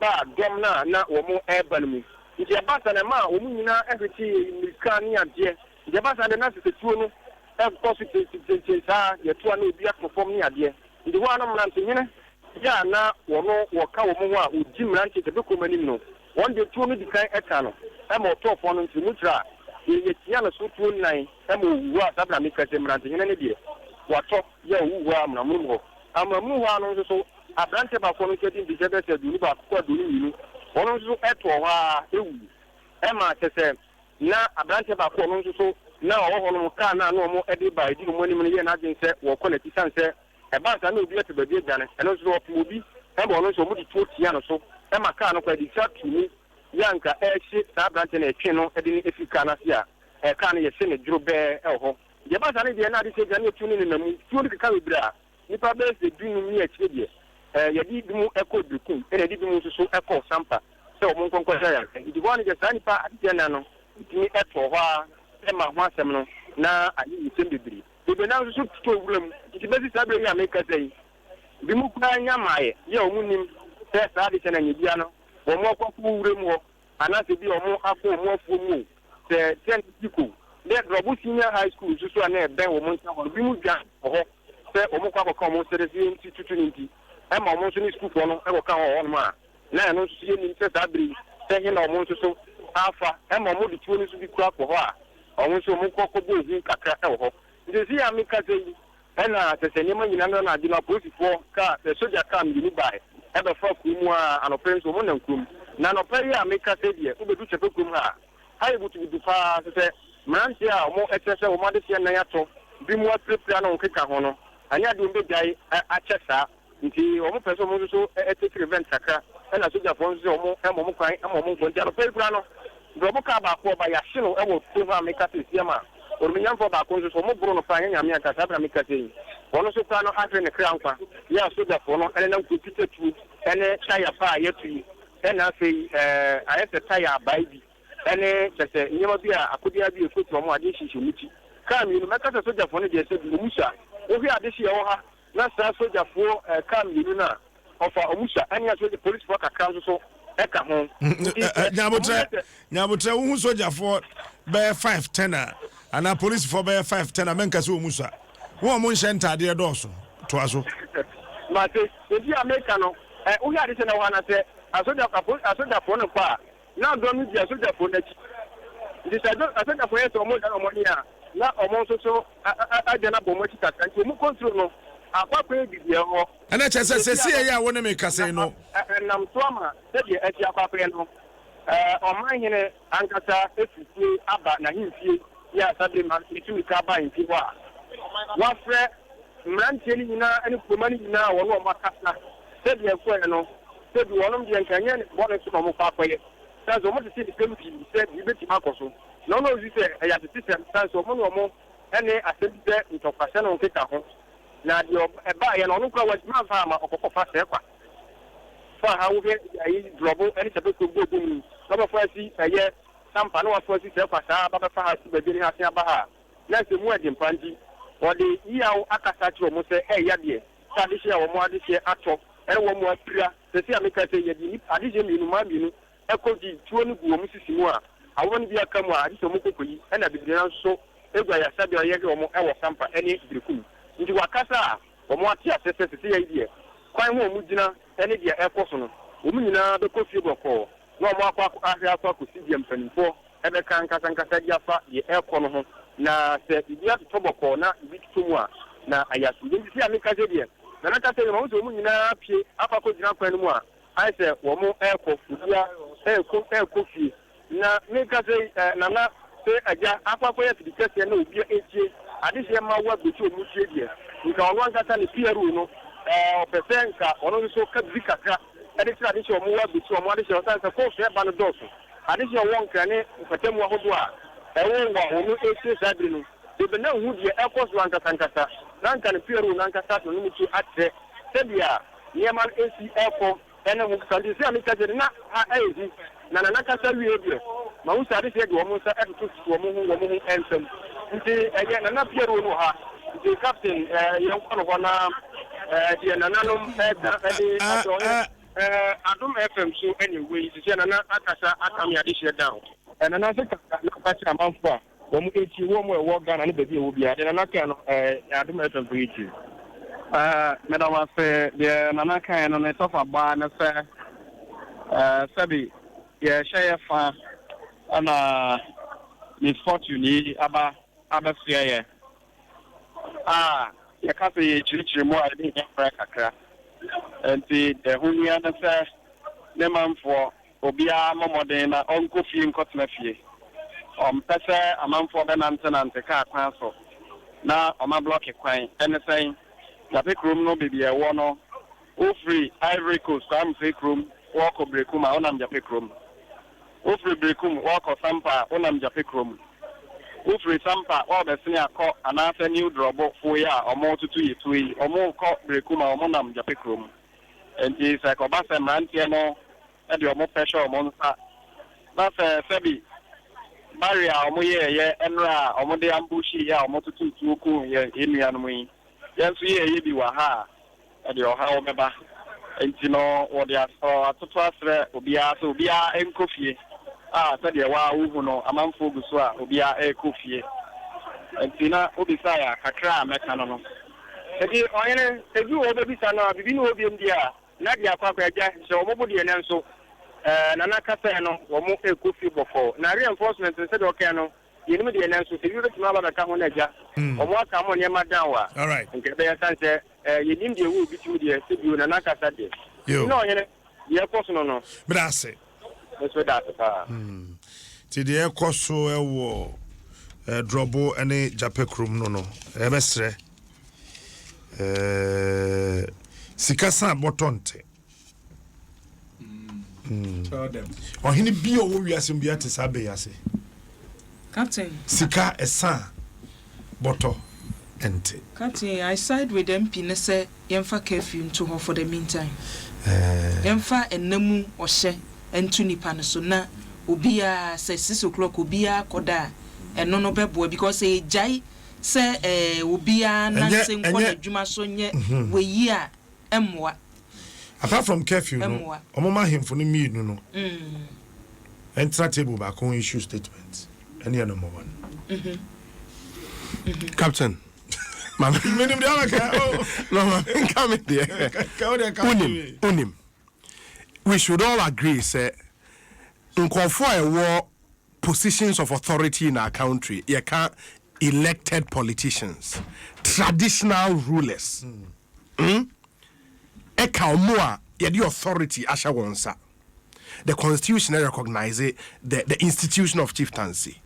[SPEAKER 10] baa dɔm no a na wɔreba no mu. Nti ɛbaa saa no ɛmaa wɔn nyinaa hwetee mmirika ne adeɛ. Nti ɛbaa saa deɛ na sɛ tuo no kɔ so kyenkyenkyenkyen saa, yɛto a na obi atɔ fam ne adeɛ. Nti hɔ ara no mmerantehene yi a na wɔn wɔka wɔn ho a wɔdi mmeranteɛ Tɛpɛkurom anim no, Wɔn de tuo no di kan ka no ma ɔtɔɔ fɔn no nkyeremu kyerɛ a, yɛtia no so tuo nnan ma owu hɔ a, saa bere a meka sɛ mmerantehene no deɛ, watɔ yɛ owu hɔ ara amonamonom hɔ. Amonamonom hɔ ara no nso so, aberanteɛ baako a ɔno nso adi mfirihyia bɛyɛ sɛ 21 kɔ 22, ɔno nso so tɔɔ hɔ ara wui. Ɛma kyerɛ sɛ na aberanteɛ baako a ɔno nso so na ɔwɔ hɔnom, kaa no a na wɔde reba a ɛdi wɔn anim no yɛɛ n'adwene sɛ wɔrekɔ n'akyi sane sɛ Ɛbaa saa na obi apɛ baabi adwane, ɛno nso wɔpem obi ma ɔno nso wɔde tuo tia no so ma kaa no koraa de twa to mu yɛ anka ɛrehye saa aberanteɛ no ɛtwe no de no firi kaa no ase a kaa no yɛhye no dworobɛɛ wɔ hɔ. Deɛ ɛbaa saa no deɛ na ade sɛ gya ne atuo no nenam mu, tuo no keka bebree a nnipa bɛyɛ sɛ dunum ne akyire deɛ yɛde binom kɔɔ Berekum ɛna yɛde binom nso so kɔɔ Sampa sɛ wɔn nkɔ nkɔhwɛ ayarehwɛ. Nti hɔ ara no deɛ saa nnipa adekyɛ nnan no tumi tɔɔ hɔ ara ma ho asɛm no na ayɛ nsɛm bebree. Bebree no ara nso so totɔɔ wuram. Nti besi saa bere yi a merekasa yi, binom koraa nnya mmaeɛ yi a wɔnnim sɛ saa adekyɛ no anyabiara no wɔn akɔ akɔwɔ wuram hɔ anaasɛ ebia wɔn akɔ wɔn afuo mu o, sɛ sɛ Mexico ne Drɔbo Senior High School nso so a na ɛbɛn wɔn nkyɛn hɔ no, binom dwan kɔ hɔ sɛ wɔkɔ akɔka wɔn sɛdeɛ sɛ yɛnti tutu no nti ɛma wɔn nso ne sukuufoɔ no kɔka hɔ wɔ hɔnom a na ɛno nso so yɛnnim sɛ saa bere yi sɛ he na wɔn nso so afa ɛma wɔde tuo no nso bi kura kɔ hɔ a wɔn nso wɔkɔ kɔbɔ ohu kakra wɔ hɔ. Nti seesei a mekasa yi ɛna kyerɛ sɛ nneɛma nyinaa no anadwo no apolisifoɔ kaa sogya kaa mmienu bae ɛbɛfaa kuro mu ara anɔpa yi nso wɔnam kurom na anɔpa yi a mekasa yi deɛ wobɛdu Kyɛpɛ kurom ha a ha yɛ butubutu paa kyerɛ sɛ. Mmeranteɛ a wɔkyerɛ sɛ wɔn adehyeɛ nan atɔ, binom apirapira ne wɔn keka ho no, anyɛ adeɛ wɔbɛgyae akyɛ saa. Nti wɔpɛ sɛ wɔn nso so take revenge kakra. Ɛna sogyafoɔ nso sɛ wɔn mma wɔn kwan ma wɔn nkɔ. Nti anɔpa yi koraa no, Brɔbo kaa baako ɔba yɛahye no wɔ kurom ha a meka seesia ma onimnyamfoɔ baako nso so wɔboro no paa nyɛ Nyame anka saa berɛ a mekasa yi ɔno nso koraa no ahwere ne kra nkwa yɛ a sogyafoɔ no nenam kuro kita tuo ne taya pa a yɛatu yi ɛna afei ɛɛ ayɛ sɛ taya abae bi ɛne kyɛ sɛ nneɛma bi a akodeɛ bi a ɛkurakura wɔn adeɛ hyehyɛ wɔn ti kaa mmienu mɛka sɛ sogyafoɔ no deɛ sɛ bi wɔn sua wohwɛ adehyeɛ wɔ ha na saa sogyafoɔ kaa mmienu no a ɔfa ɔmo sua ɛne asogya polisifoɔ kakra nso so ɛka ho. Nti sɛ ɔmo
[SPEAKER 2] Nyabotrɛ,
[SPEAKER 10] yɛ sɛ.
[SPEAKER 2] nyabotrɛ, wohu sogyafoɔ bɛyɛ 5, 10 a, anaa polisifoɔ bɛyɛ 5, 10 a, mɛnka sɛ wɔn sua. Wɔn a wɔnhyɛ ntaadeɛ dɔɔso. Toa so.
[SPEAKER 10] Mate, nti a meka no, ɛ wohwɛ ade sɛ na wɔ ha na sɛ asogya apo asogyafoɔ no kɔ a, na dɔm no di asogyafoɔ no akyi. Nti sɛ adwo asogyafoɔ yɛ sɛ ɔmo dane ɔmo ani a, na ɔmo nso so a a a adwane abɔ ɔmo akyi kakra. Nti ɔmo control no akɔ akɔyɛ biribiara hɔ.
[SPEAKER 2] Ɛna kyerɛ sɛ
[SPEAKER 10] Seesei
[SPEAKER 2] seesei
[SPEAKER 10] ano,
[SPEAKER 2] yi a wo ne me kasa yi
[SPEAKER 10] na
[SPEAKER 2] no.
[SPEAKER 10] ɛnam so ama sɛdeɛ asi akɔ akɔyɛ no, ɔmanhene ankasa afiri fie aba n'ahemfie yi a saa bere ma metu mmirika aba ahemfie hɔ a, wafrɛ mmeranteɛ no nyinaa ne kuroma no nyinaa a wɔne wɔn akasa sɛdeɛ ɛkɔeɛ no, sɛ bi wɔnom deɛ nka ɛnyɛ bɔne so na wɔkɔ akɔyɛ, sane sɛ wɔtete nsɛm pii sɛ biribi bɛtumi akɔ so, na ɔno ɔsusu sɛ ɛyɛ atetesɛm, sane sɛ wɔne wɔn ne asɛm bi sɛ ntɔkwasɛ ne ho nkeka ho. Na deɛ ɛbaeɛ no, ɔno koraa wantumi amfa amma, ɔkɔkɔfa sɛɛ kwa. Fa ha wohwɛ ayi drɔbo ne sɛpɛ kurom bɔ bom yi, na wɔbɛfa asi ɛyɛ sampa na wɔafa asi sɛɛ kwa saa aba bɛfa ha si baabi ne ha asen aba ha a, na sɛ mu ɛden paa nti, wɔde yiaw akasa akyerɛ wɔn sɛ ɛɛya deɛ, sɛ adehyeɛ a wɔn adehyeɛ atɔ ɛne wɔn apira. Sɛsei a meka sɛ yɛde nnipa adehyeɛ mmienu, mmaa mmienu kɔgye tuo no gu wɔn sisi mu a, awɔ no bi aka mu a, agye sɛ wɔkɔ kɔyi, ɛna bebree no ara nso gu ayaresabea a yɛhwɛ wɔn wɔ Sampa ne Berekum. Nti wɔakasa a, wɔate aseɛ sɛ seesei yi deɛ, kwan ho a wɔgyina ne deɛ ɛrekɔ so no, wɔn nyinaa bɛkɔ fie bɔkɔɔ na wɔakɔ ahwɛ akɔ akɔsi deɛ mpanimfoɔ bɛka ankasa ankasa de afa deɛ ɛrekɔ no ho, na sɛ biribi atotɔ bɔkɔɔ na biribi totɔ mu a, na ayɛ asomdwoeɛ. Nti seesei a meka sei deɛ, Nana kasa yi, mahu sɛ wɔn nyinaa apue akɔ akɔgyina kwan no mu a, Ayɛ sɛ wɔn rekɔ obia rekɔ rekɔ fie na meka sɛ eh, nana sɛ agya akɔ akɔyɛ afidi kɛseɛ na obia retie adehyeɛ ma wo agbɛti ɔmo tie deɛ nka ɔno ankasa ne PRO no eh, ɔpɛ sɛ nka ɔno nso ka biribi kakra de kyerɛ adehyeɛ ɔmo wɔ agbɛti ɔmo adehyeɛ ɔsan sɛ kɔɔso ɛba no dɔɔso adehyeɛ ɔwɔ nkra ne mpatamu ahodoɔ a ɛwɔ wɔ a ɔno retie saa bere no de bɛ na nhu deɛ ɛkɔ so ankasa ankasa na nka ne PRO no ankasa de ɔno mu to akyerɛ sɛdeɛ nneɛma no resi rekɔ ne ho keka. Nti sɛ meka sɛ na ha ɛyɛ hu, na Nana kasa wiei deɛ, mahu sɛ adehyeɛ de wɔn nsa totototo wɔn ho wɔn ho nsam. Nti ɛyɛ Nana Pierrot no wɔ ha, nti Captain yɛnkɔ no hɔ na deɛ nananom reka de akyerɛ ɔhene. Adom FM so na ɛwɔ yi, sɛ Nana akasa aka me adehyeɛ down. Nana se kasa na ka kyerɛ amanfoɔ a Wɔn akyi, wɔn a ɛwɔ Ghana ne baabi a ɛwɔ biara, deɛ Nana kae no, ɛɛ, Adom FM foɔ yɛtie.
[SPEAKER 11] Ɛɛ, meda wo ase. Deɛ Nana kaeɛ no, ne tɔfa bɔ ara ne sɛ, ɛɛ, sɛbi yɛrehyɛ yɛ fa ɛna misfortune yi aba abɛsoɛ yɛ a, yɛka sɛ yɛrekyirikyiri mu a, yɛbɛhia mmerɛ kakra. Nti deɛ ɛho hia ne sɛ ne manfoɔ Obiara mmɔ mmɔden na ɔnkɔ fie nkɔtena fie. Ɔmpɛ sɛ amanfoɔ bɛnantenante kaa kwan so na wɔablɔke kwan. Ɛne sɛn? Jape kurom no baabi a ɛwɔ no, wofiri Ivory Coast, Kwamsee kurom, wɔrekɔ Berekum a, wonam Jape kurom. Wofiri Berekum wɔrekɔ Sampa a, wonam Jape kurom. Wofiri Sampa wɔrebɛsene akɔ anaasɛ New Drɔbo foɔ yi a wɔretoto yɛ tuo yi, wɔrekɔ Berekum a, wɔnam Jape kurom. Enti sɛ ɛkɔba sɛ mmeranteɛ no de wɔn pɛ hyɛ wɔn nsa, na sɛ sɛbi barrier a wɔyɛeɛ nnora a wɔde ambushii a wɔtotoo tuo kuu yɛn nuanom yi, yɛn nso yɛɛyɛ bi wɔ ha a, ɛde ɔhaw bɛba. Enti no wɔde atoto asrɛ obiara sɛ obiara nkɔ fie a sɛdeɛ wo ara wohu no amanfoɔ gu so a obiara rekɔ fie. Enti na wobisaeɛ a, kakra a mɛka no no.
[SPEAKER 10] Enti ɔhene, sɛ bi wɔ hɔ bɛbisa no a, biribi ne hɔ biom deɛ a, na deɛ akɔ akɔ agya hyɛ wɔn bo deɛ nanso ɛɛ Nana kasaɛ no wɔn rekɔ fie bɔkɔɔ. Na reinforcement no sɛdeɛ ɔkaɛ no yɛnim deɛ nanso sɛ bi bɛtumi aba abɛka ho na agya wɔn aka mo nneɛma down a, nka ɛbɛyɛ sane sɛ ɛɛ yɛnim deɛ ɛwɔ obi tirim deɛ sɛ bio Nana kasa deɛ. Nti na ɔhene, deɛ ɛkɔ so no no.
[SPEAKER 2] Meda ase.
[SPEAKER 10] Me nso meda ase paa.
[SPEAKER 2] Nti deɛ ɛkɔ so wɔ. Eh, Drɔbo ne Gyapɛ kurom no no, yɛbɛsrɛ. Eh, sika san bɔtɔ nte. Mm. Ɔhene bi a ɔwɔ wiase mu bi ate saa bɛ yi ase.
[SPEAKER 3] Captain.
[SPEAKER 2] Sika ɛsan bɔtɔ nte.
[SPEAKER 3] Captain, I side with MP ne sɛ yɛmfa curfew nto hɔ for the meantime.
[SPEAKER 2] Eh.
[SPEAKER 3] Yɛmfa ɛna mu ɔhyɛ nto nipa no so na obiara sɛ 6 o'clock obiara kɔda a, ɛno no bɛboa because sɛ yɛgyae sɛ obiara nante nkɔ n'adwuma so nyɛ wei a, ɛmmoa.
[SPEAKER 2] Apart from curfew no,
[SPEAKER 3] Ɛmmoa.
[SPEAKER 2] ɔmo ma ahemfo no mmienu no ɛntena table baako ho issue statement. Ɛne yɛ number one.
[SPEAKER 1] Captain. Mame.
[SPEAKER 2] Menim deɛ ɔbɛka. Oh.
[SPEAKER 1] No, mame nka me deɛ.
[SPEAKER 2] Ka wo deɛ ka
[SPEAKER 1] Unim, unim. We should all agree sɛ nkurɔfoɔ a ɛwɔ positions of authority in our country, yɛka elected politicians, traditional rulers, Ɛka ɔmo a yɛde authority ahyɛ wɔn nsa. The constitution recognize the institution of chieftaincy.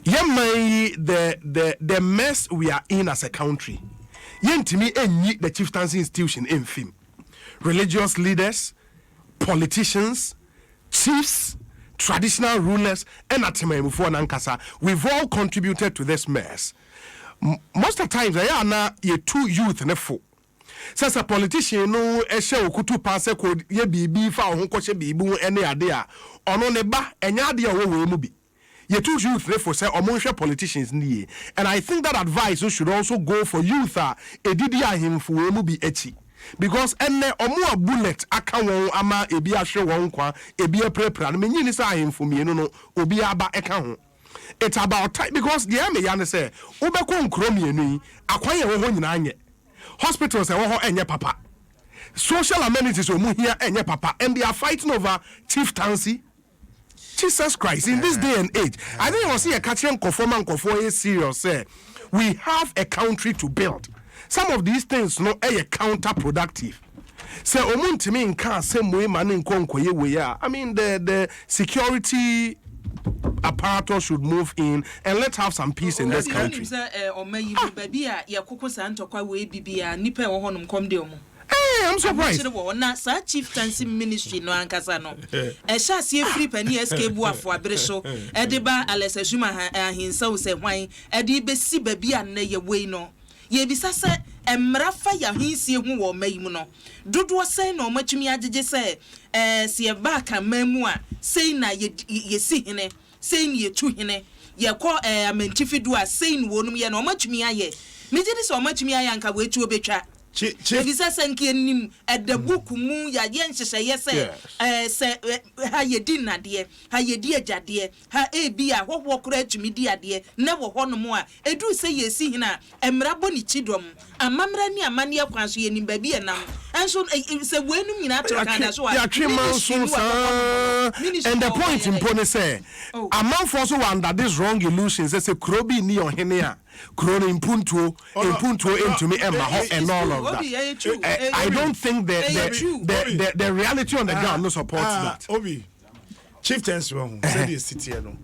[SPEAKER 1] Yɛman yi, the mess we are in as a country, yɛntumi enyi the chieftaincy institution emfim. Religious leaders, politicians, chiefs, traditional rulers, ɛna temamufoɔ nankasa, we've all contributed to this mess. Most of the times ɛyɛ ana yɛtu youth ne fo sɛ politician no ɛhyɛ okutu pa sɛ kò yɛ biribi fa ɔho kɔhyɛ biribi ho ɛne ade a ɔno ne ba ɛnyɛ ade a ɔwɔ wei mu bi. Yɛtu youth ne fo sɛ ɔmo nhwɛ politicians ne yie, and I think that advice should also go for youth a edidi ahemfo wei mu bi akyi, because ɛnɛ ɔmo a bullet aka wɔn ama ebi ahwɛ wɔn nkwa, ebi apirapira no, menyi ni sɛ ahemfo mmienu no obi aba ɛka ho. It's about time, because deɛ ɛmɛ ya ne sɛ wobɛkɔ nkuro mmienu yi, akwan yɛ wɔ hɔ nyinaa nyɛ, hospitals ɛwɔ hɔ ɛnyɛ papa, social amenities ɔmu hia ɛnyɛ papa, and they are fighting over chieftaincy. Jesus Christ, in this day and age, I think wɔsi yɛ kakyere nkɔfoɔ ma nkɔfoɔ yɛ serious sɛ we have a country to build. Some of these things no ɛyɛ counterproductive. Sɛ ɔmu ntumi nka asɛm wei ma ne nkɔ nkɔyɛ wei a, I mean, the security apparatus should move in and let's have some peace in this country.
[SPEAKER 3] Sɛ ɔma yi mu baabi a yɛkoko saa ntɔkwa wei bibia, nipa ɛwɔ hɔnom kɔm de ɔmo.
[SPEAKER 1] Hey, I'm surprised.
[SPEAKER 3] Ahokyere wɔ hɔ. Na saa chieftaincy ministry no ankasa no, ɛhyɛ aseɛ firi pani SK Buafo abere so ɛde ba Alex Azuma Ahensaw sɛ hwan ɛde bɛsi baabi a nnɛ yɛ wei no, yɛbisa sɛ mmara fa yɛ ahensie ho wɔ ɔma yi mu no, dodoɔ sɛn na ɔmatumi agyegye sɛ sɛ yɛba akanman mu a, sei na yɛsi hene, sei na yɛtu hene, yɛkɔ amantifi do a, sei na wɔnom yɛ no, ɔmatumi ayɛ? Megye di sɛ ɔmatumi ayɛ anka wɔatuo bɛtwa, efisɛ sɛ nka anim ɛda book mu yɛayɛ nhyehyɛeɛ sɛ sɛ ha yɛdi nnadeɛ, ha yɛdi agyadeɛ, ha ebi a hɔhoɔ koraa atumi di adeɛ na wɔ hɔnom a ɛduru sɛ yɛsi hene a, mmara bɔ ne kyi dɔm, amammerɛ ne amanneɛ kwan so yɛnim baabi ɛnam. Ɛnso sɛ weinom nyinaa toro kan da so a
[SPEAKER 1] yɛatwe manso saa, and the point mpo ne sɛ amanfoɔ so wɔ under this wrong illusion sɛ kuro bi nni ɔhene a, kuro no mpuntuo ntumi ɛma hɔ and all of that. I don't think the reality on the ground no supports that.
[SPEAKER 2] Obi, chieftaincy wɔ ho sɛdeɛ esi teɛ no,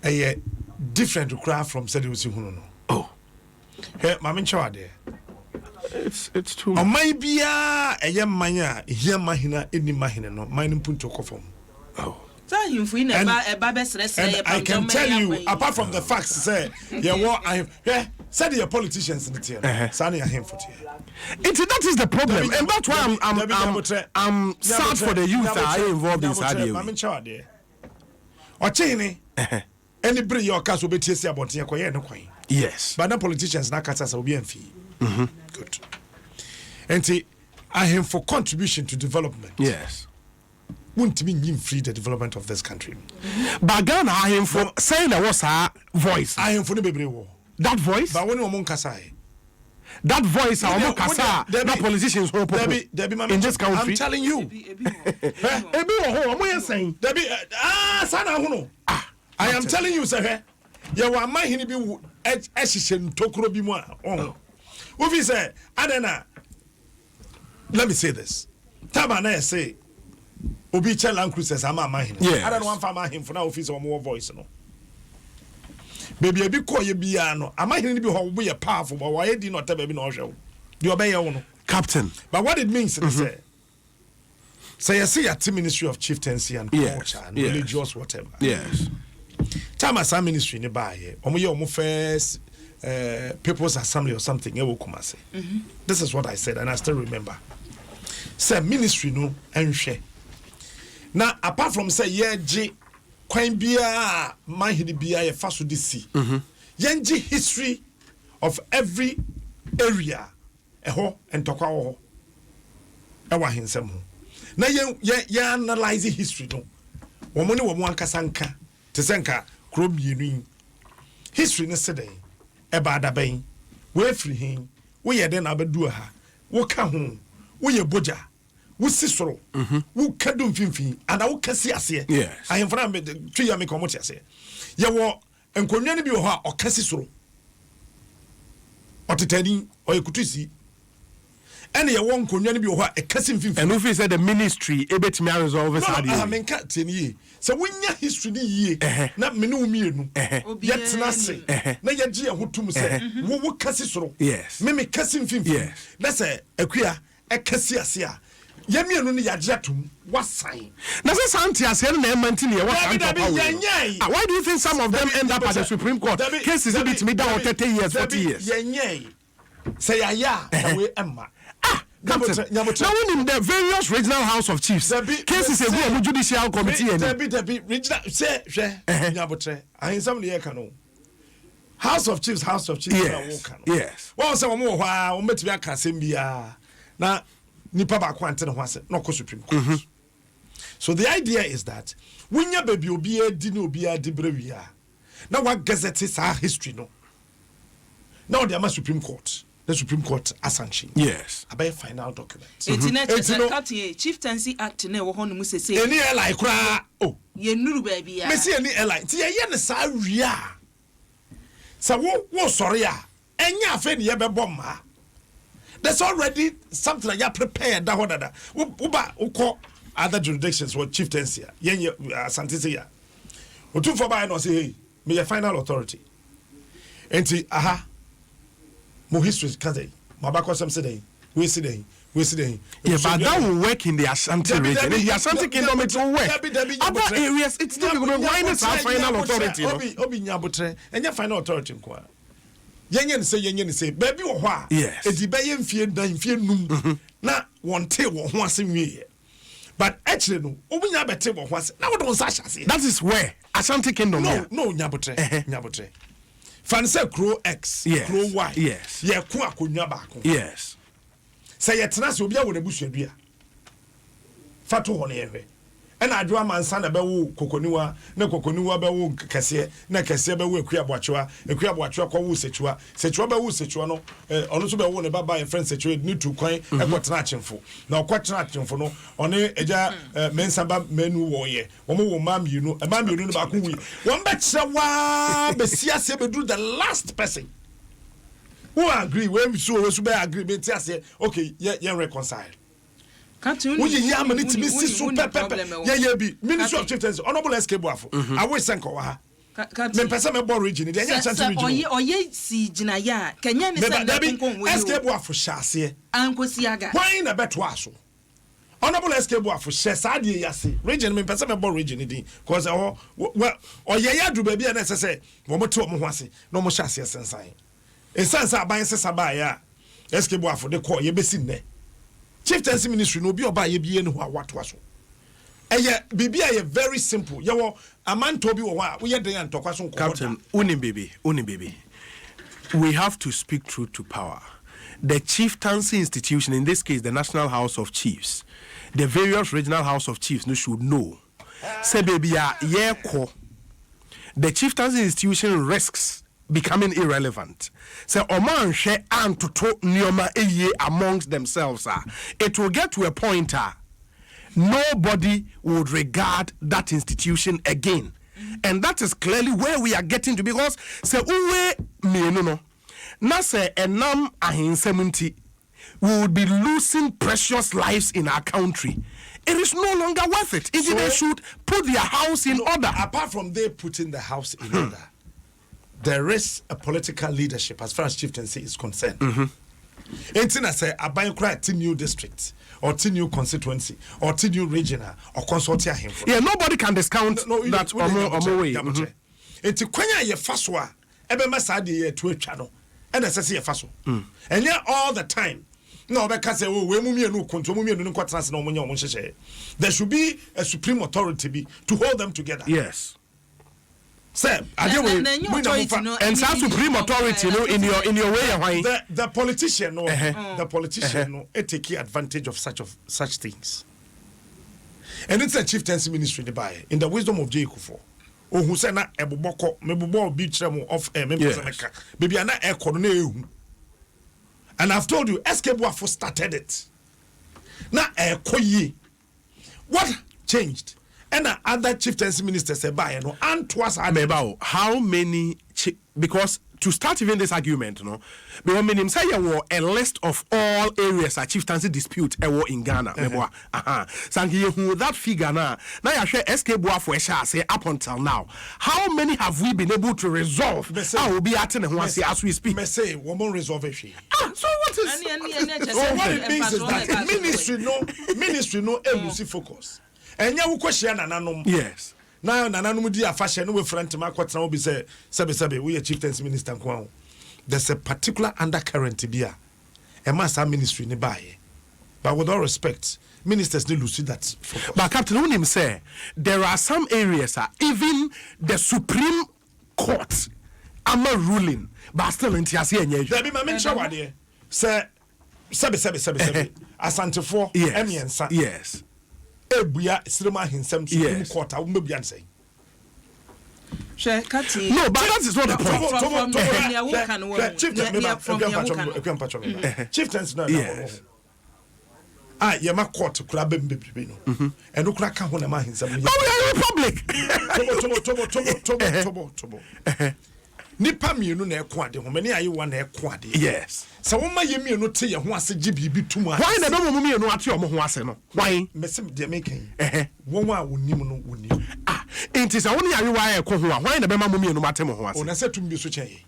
[SPEAKER 2] ɛyɛ different koraa from sɛdeɛ osi hunu no.
[SPEAKER 1] Oh.
[SPEAKER 2] Hwɛ, maame nkyɛw adeɛ.
[SPEAKER 1] It's too
[SPEAKER 2] much. Ɔman biara ɛyɛ man a ehia mahene a ɛni mahene no, man no mpuntuo kɔ fam.
[SPEAKER 1] Oh.
[SPEAKER 3] Sɛ ahemfo yi na ɛba ɛba bɛsrɛsrɛ
[SPEAKER 2] And I can tell you, apart from the facts sɛ yɛwɔ ahemfo, hwɛ sɛdeɛ yɛ politicians no teɛ no, saa ne yɛ ahemfo teɛ.
[SPEAKER 1] Nti that is the problem, and that's why I'm sad for the youth that are involved in saa deɛ
[SPEAKER 2] Maame nkyɛw adeɛ. Ɔkyehene ɛne bere yɛ ɔka so obɛtie si abɔnten ɛkɔyɛ ne kwan. But na politicians na akasa sɛ obi amfi. Good. Nti ahemfo contribution to development, wontumi nyi mfiri the development of this country.
[SPEAKER 1] But Ghana ahemfo sɛn na ɛwɔ saa voice?
[SPEAKER 2] Ahemfo no bebree wɔ
[SPEAKER 1] that voice.
[SPEAKER 2] Ba wo ne wɔn nkasa yɛ.
[SPEAKER 1] That voice a wɔn kasa a na politicians ho popo in this country.
[SPEAKER 2] I'm telling you.
[SPEAKER 1] Ebi wɔ hɔ, wɔn yɛ sɛn?
[SPEAKER 2] Dabi, ah, saa na ahono. Ah, I am telling you sɛ hwɛ, yɛwɔ amahene bi wo ɛhyehyɛ ntokuro bi mu a ɔho wofi sɛ adɛn na, let me say this time a na yɛ se obi kyɛ Land Cruisers ama amahene, adɛn na wamfa ama ahemfo na wofi sɛ wɔn wɔ voice no? Baabi a ebi kɔɔyɛ biara no, amahene no bi wɔ hɔ a wɔyɛ powerful, but wɔayɛ din na ɔtɛ baabi na ɔhwɛ wo. Deɛ ɔbɛyɛ wo no.
[SPEAKER 1] Captain.
[SPEAKER 2] But what it means ne sɛ, sɛ yɛse yɛate Ministry of Chieftaincy and Culture and Religious whatever. Time a saa ministry no baayɛ, wɔn yɛ wɔn first People's Assembly or something ɛwɔ Kumasi. This is what I said and I still remember. Sɛ ministry no nhwɛ. Na apart from sɛ yɛgye kwan biara a manhene biara yɛfa so de si, yɛngye history of every area ɛhɔ ntɔkwa wɔ hɔ ɛwɔ ahensɛm ho na yɛn yɛn yɛn analyse history no, wɔn ne wɔn ankasa nka te sɛ nka kuro mmienu yi history no se dɛn, ɛba adabɛn, wɔafiri he, woyɛ dɛn na abɛdu ha, woka ho, woyɛ bogya, wosi soro, woka du mfimfini anaa woka si aseɛ. Ahemfo no a twi yɛ meka ɔmo te aseɛ. Yɛwɔ nkonnwa no bi wɔ hɔ a ɔka si soro, ɔtetani, ɔyɛ kutusi, ɛna yɛwɔ nkonnwa no bi wɔ hɔ a ɛka si mfimfini.
[SPEAKER 1] Ɛno fi sɛ the ministry ebetumi aresolve saa
[SPEAKER 2] no
[SPEAKER 1] adeɛ
[SPEAKER 2] no
[SPEAKER 1] yi.
[SPEAKER 2] Menka tie no yie. Sɛ wonya history no yie na me ne wo mmienu yɛtena ase na yɛgye yɛn ho tom sɛ wo woka si soro, me meka si mfimfini, na sɛ Akua ɛka si ase a, yɛn mmienu no yɛagye atom wasan.
[SPEAKER 1] Na sɛ saa nteaseɛ no na ɛma nti ne yɛwɔ saa
[SPEAKER 2] Dabi, dabi,
[SPEAKER 1] ntɔkwa wei no.
[SPEAKER 2] yɛnyɛe.
[SPEAKER 1] Ah, why do you think some of them
[SPEAKER 2] Dabi,
[SPEAKER 1] end up at the
[SPEAKER 2] Nyabotrɛ.
[SPEAKER 1] Supreme Court?
[SPEAKER 2] Dabi,
[SPEAKER 1] Cases bi
[SPEAKER 2] dabi,
[SPEAKER 1] tumi da hɔ
[SPEAKER 2] dabi,
[SPEAKER 1] 30 years, 40
[SPEAKER 2] dabi,
[SPEAKER 1] years.
[SPEAKER 2] Yɛnyɛe. Sɛ yɛayɛ a, na wei ɛmma.
[SPEAKER 1] Ah, Captain,
[SPEAKER 2] Nyabotrɛ, Nyabotrɛ.
[SPEAKER 1] na wonim the various regional house of chiefs
[SPEAKER 2] Dabi,
[SPEAKER 1] cases
[SPEAKER 2] mese-
[SPEAKER 1] egu ɔmo judicial committee anim.
[SPEAKER 2] Dabi, dabi, regional sɛ hwɛ, Nyabotrɛ, ahensɛm ne yɛka no. House of Chiefs, House of Chiefs na wɔka no. Wɔn sɛ wɔn wɔ hɔ a, wɔn bɛtumi aka asɛm biara na nipa baako ante ne ho ase na ɔkɔ Supreme Court. So the idea is that wonya baabi obiara di ne obiara di bere wie a, na wa gazette saa history no na ɔde ama Supreme Court na Supreme Court asanction. Abɛyɛ final document.
[SPEAKER 3] Eti na kyerɛ
[SPEAKER 2] Eti
[SPEAKER 3] sɛ
[SPEAKER 2] no
[SPEAKER 3] Captain yɛ Chieftaincy Act na ɛwɔ hɔ nom sese.
[SPEAKER 2] Ɛni airline koraa o.
[SPEAKER 3] Yɛnnuru baabi a.
[SPEAKER 2] Mesi ɛni airline nti yɛyɛ ne saa wie a, sɛ wo sɔre a, ɛnyɛ afei ne yɛbɛbɔ mmaa. There's already something that yɛ prepare da hɔ dada. Woba wokɔ other jurisdictions wɔ chieftaincy a, yɛn yɛ Asante sɛ yɛ Otumfoɔ baayɛ na ɔsɛ, "Hey, meyɛ final authority, nti aha mo history ka sɛ mo abakɔsɛm sɛ dɛn, wei si dɛn, wei si dɛn."
[SPEAKER 1] Yeah, but that will work in the Ashanti
[SPEAKER 2] Dabi,
[SPEAKER 1] region.
[SPEAKER 2] dabi,
[SPEAKER 1] In the Ashanti
[SPEAKER 2] dabi,
[SPEAKER 1] Kingdom, it will work.
[SPEAKER 2] Dabi, dabi,
[SPEAKER 1] Other
[SPEAKER 2] Nyabotrɛ.
[SPEAKER 1] areas, it's difficult. Why not our final authority? No?
[SPEAKER 2] Obi, obi, Nyabotrɛ, ɛnyɛ final authority nko a. Yɛnyɛ ne sɛ yɛnyɛ ne sɛ baabi wɔ hɔ a ɛdi bɛyɛ mfie 4, mfie 5 na wɔnte wɔn ho ase nwieɛ, but akyire no wɔn nyinaa bɛte wɔn ho ase na wɔde wɔn nsa ahyɛ aseɛ.
[SPEAKER 1] That is where Ashanti Kingdom.
[SPEAKER 2] No,
[SPEAKER 1] here.
[SPEAKER 2] no, Nyabotrɛ, Nyabotrɛ, fan sɛ kuro X, kuro Y, yɛko akonnwa baako. Sɛ yɛtena ase, obi awɔ n'abusuadua fa to hɔ no, yɛhwɛ ɛna Adwo Amansa na bɛwo Kokoniwa, na Kokoniwa bɛwo Kɛseɛ, na Kɛseɛ bɛwo Akua Aboakyewa, Akua Aboakyewa kɔwo Sɛkyiwa, Sɛkyiwa bɛwo Sɛkyiwa no, ɔno nso bɛwo ne baba yɛfrɛ no Sɛkyiwa ne tu kwan ɛkɔtena Akyemfo, na ɔkɔtena Akyemfo no, ɔne agya Mɛnsa ba Mɛnu wɔyɛ wɔn wɔ mmaa mmienu, mmaa mmienu no baako wui. Wɔn bɛkyerɛ waa bɛsi aseɛ bɛduru the last person who agree, wey so wey so bɛ agree, bɛ ti aseɛ, okay, yɛ yɛn reconcile.
[SPEAKER 3] Captain,
[SPEAKER 2] woyiyi ama ne tumi si so pɛpɛpɛ. Yɛyɛ bi Ministry of Chieftaincy, Honourable SK Boafo, awo sɛ nkɔwɔ ha. Mempɛ sɛ mɛbɔ region deɛ, ɛnyɛ Ashanti region
[SPEAKER 3] o. Ɔyɛ si gyinaeɛ a kɛnyɛ ne sɛ
[SPEAKER 2] dabi, SK Boafo hyɛ aseɛ.
[SPEAKER 3] Ankosi aga.
[SPEAKER 2] Hwan na bɛtoa so? Honourable SK Boafo hyɛ saa adeɛ yi ase. Region, mempɛ sɛ mɛbɔ region din cause ɛhɔ ɔyɛ yɛ aduru baabi a na ɛsɛ sɛ wɔn te wɔn ho ase na wɔn hyɛ aseɛ sensan. Ɛsiane sɛ aban sesa baeɛ a SK Boafo de kɔɔ, yɛbɛsi nnɛ Chieftaincy Ministry no, obi a ɔbaa yɛbie ne hɔ a watoa so. Ɛyɛ biribi a yɛ very simple. Yɛwɔ amantɔ bi wɔ hɔ a woyɛ den a ntɔkwa so nkɔ hɔ da.
[SPEAKER 1] Captain, unim baby, unim baby. We have to speak truth to power. The chieftaincy institution, in this case, the National House of Chiefs, the various regional house of chiefs, no should know. Sɛ baabi a yɛrekɔ, the chieftaincy institution risks becoming irrelevant. Sɛ ɔmo anhwɛ antoto nneɛma yie amongst themselves a, it will get to a point a nobody would regard that institution again. And that is clearly where we are getting to, because sɛ uwe mmienu no na sɛ ɛnam ahensɛm nti we would be losing precious lives in our country. It is no longer worth it. If they should put their house in order.
[SPEAKER 2] Apart from they putting the house in order, There is a political leadership as far as chieftaincy is concerned. Enti na sɛ aban koraa te new district or te new constituency or te new region a, ɔconsult ahemfo no.
[SPEAKER 1] Yeah, nobody can discount
[SPEAKER 2] No, no,
[SPEAKER 1] that
[SPEAKER 2] wode
[SPEAKER 1] ɔmo
[SPEAKER 2] nyabokyɛ,
[SPEAKER 1] ɔmo wei.
[SPEAKER 2] nyabokyɛ. Enti kwan a yɛfa so a ɛbɛma saa adeɛ yi atu atwa no ɛna ɛsɛ sɛ yɛfa so. Ɛnyɛ all the time na ɔbɛka sɛ oh, wei mu mmienu ko nti wɔn mmienu no nkɔtena ase na wɔn nyɛ wɔn nhyehyɛeɛ. There should be a supreme authority bi to hold them together.
[SPEAKER 1] Yes.
[SPEAKER 2] Sɛ adeɛ wei mo nyinaa mo fa.
[SPEAKER 1] And saa supreme authority no in your way yɛ hwan?
[SPEAKER 2] The politician no, the politician no take advantage of such things. Ɛno ti sɛ chieftaincy ministry ne baayɛ in the wisdom of J. Kufuor. Ohun sɛ na ɛbobɔ kɔ, mebobɔ obi kyerɛ mo off air, mempɛ sɛ meka. Baabi a na ɛkɔ no na ehu. And I've told you, SK Boafo started it. Na ɛkɔ yie. What changed? Ɛna other chieftaincy ministers ɛbaayɛ no antoa saa
[SPEAKER 1] Meba o, how many because to start even this argument no, because menim sɛ yɛwɔ a list of all areas a chieftaincy dispute ɛwɔ in Ghana. Meboa aha sanke yɛhu that figure na yɛahwɛ SK Boafo ɛhyɛ ase up until now, how many have we been able to resolve a obi ate ne ho ase as we speak?
[SPEAKER 2] Mese wɔn mo resolve hwee.
[SPEAKER 1] Ah, so what is
[SPEAKER 2] So what it means is that ministry no elose focus. Ɛnyɛ wokɔ hyia nananom. Na nananom di afahyɛ no, wefura ntoma akɔtena wo bi sɛ sɛbesɛbe woyɛ chieftaincy minister nko ara. There's a particular undercurrent bi a ɛma saa ministry ne baayɛ. But with all respect, ministers ne lose that focus.
[SPEAKER 1] But Captain, wonim sɛ there are some areas a even the Supreme Court ama ruling, but still nti ase ɛnyɛ adwuma.
[SPEAKER 2] Dabi, ma menkyerɛ wadeɛ sɛ sɛbe sɛbe sɛbe sɛbe, Asantefoɔ ɛmiɛnsa ebua sirem ahensɛm Supreme Court a, wɔn bɛbua no sɛn?
[SPEAKER 3] Hwɛ, kati.
[SPEAKER 1] No, but that is not the point.
[SPEAKER 3] From nea woka no wɔ mu, nea from nea woka
[SPEAKER 2] no, chieftaincy no ɛda hɔ no a yɛma court kura bɛm bebrebe no, ɛno kura ka ho na ma ahensɛm no.
[SPEAKER 1] But we are a republic.
[SPEAKER 2] Tobo tobo tobo tobo tobo tobo tobo, nipa mmienu na ɛko ade ho, mɛ ne ayewa na ɛko ade. Sɛ wɔma yɛ mmienu te yɛn ho ase gye biribi tum a.
[SPEAKER 1] Why na ɛbɛma mo mmienu ate ɔmo ho ase no? Why?
[SPEAKER 2] Mɛsɛ deɛ meka yi, wɔn a wɔnim no wɔnim.
[SPEAKER 1] Ah, nti sɛ wo ne ayewa ɛko ho a, why na ɛbɛma mo mmienu ate mo ho ase?
[SPEAKER 2] Ɔna sɛ tum bi so kyɛn yɛ.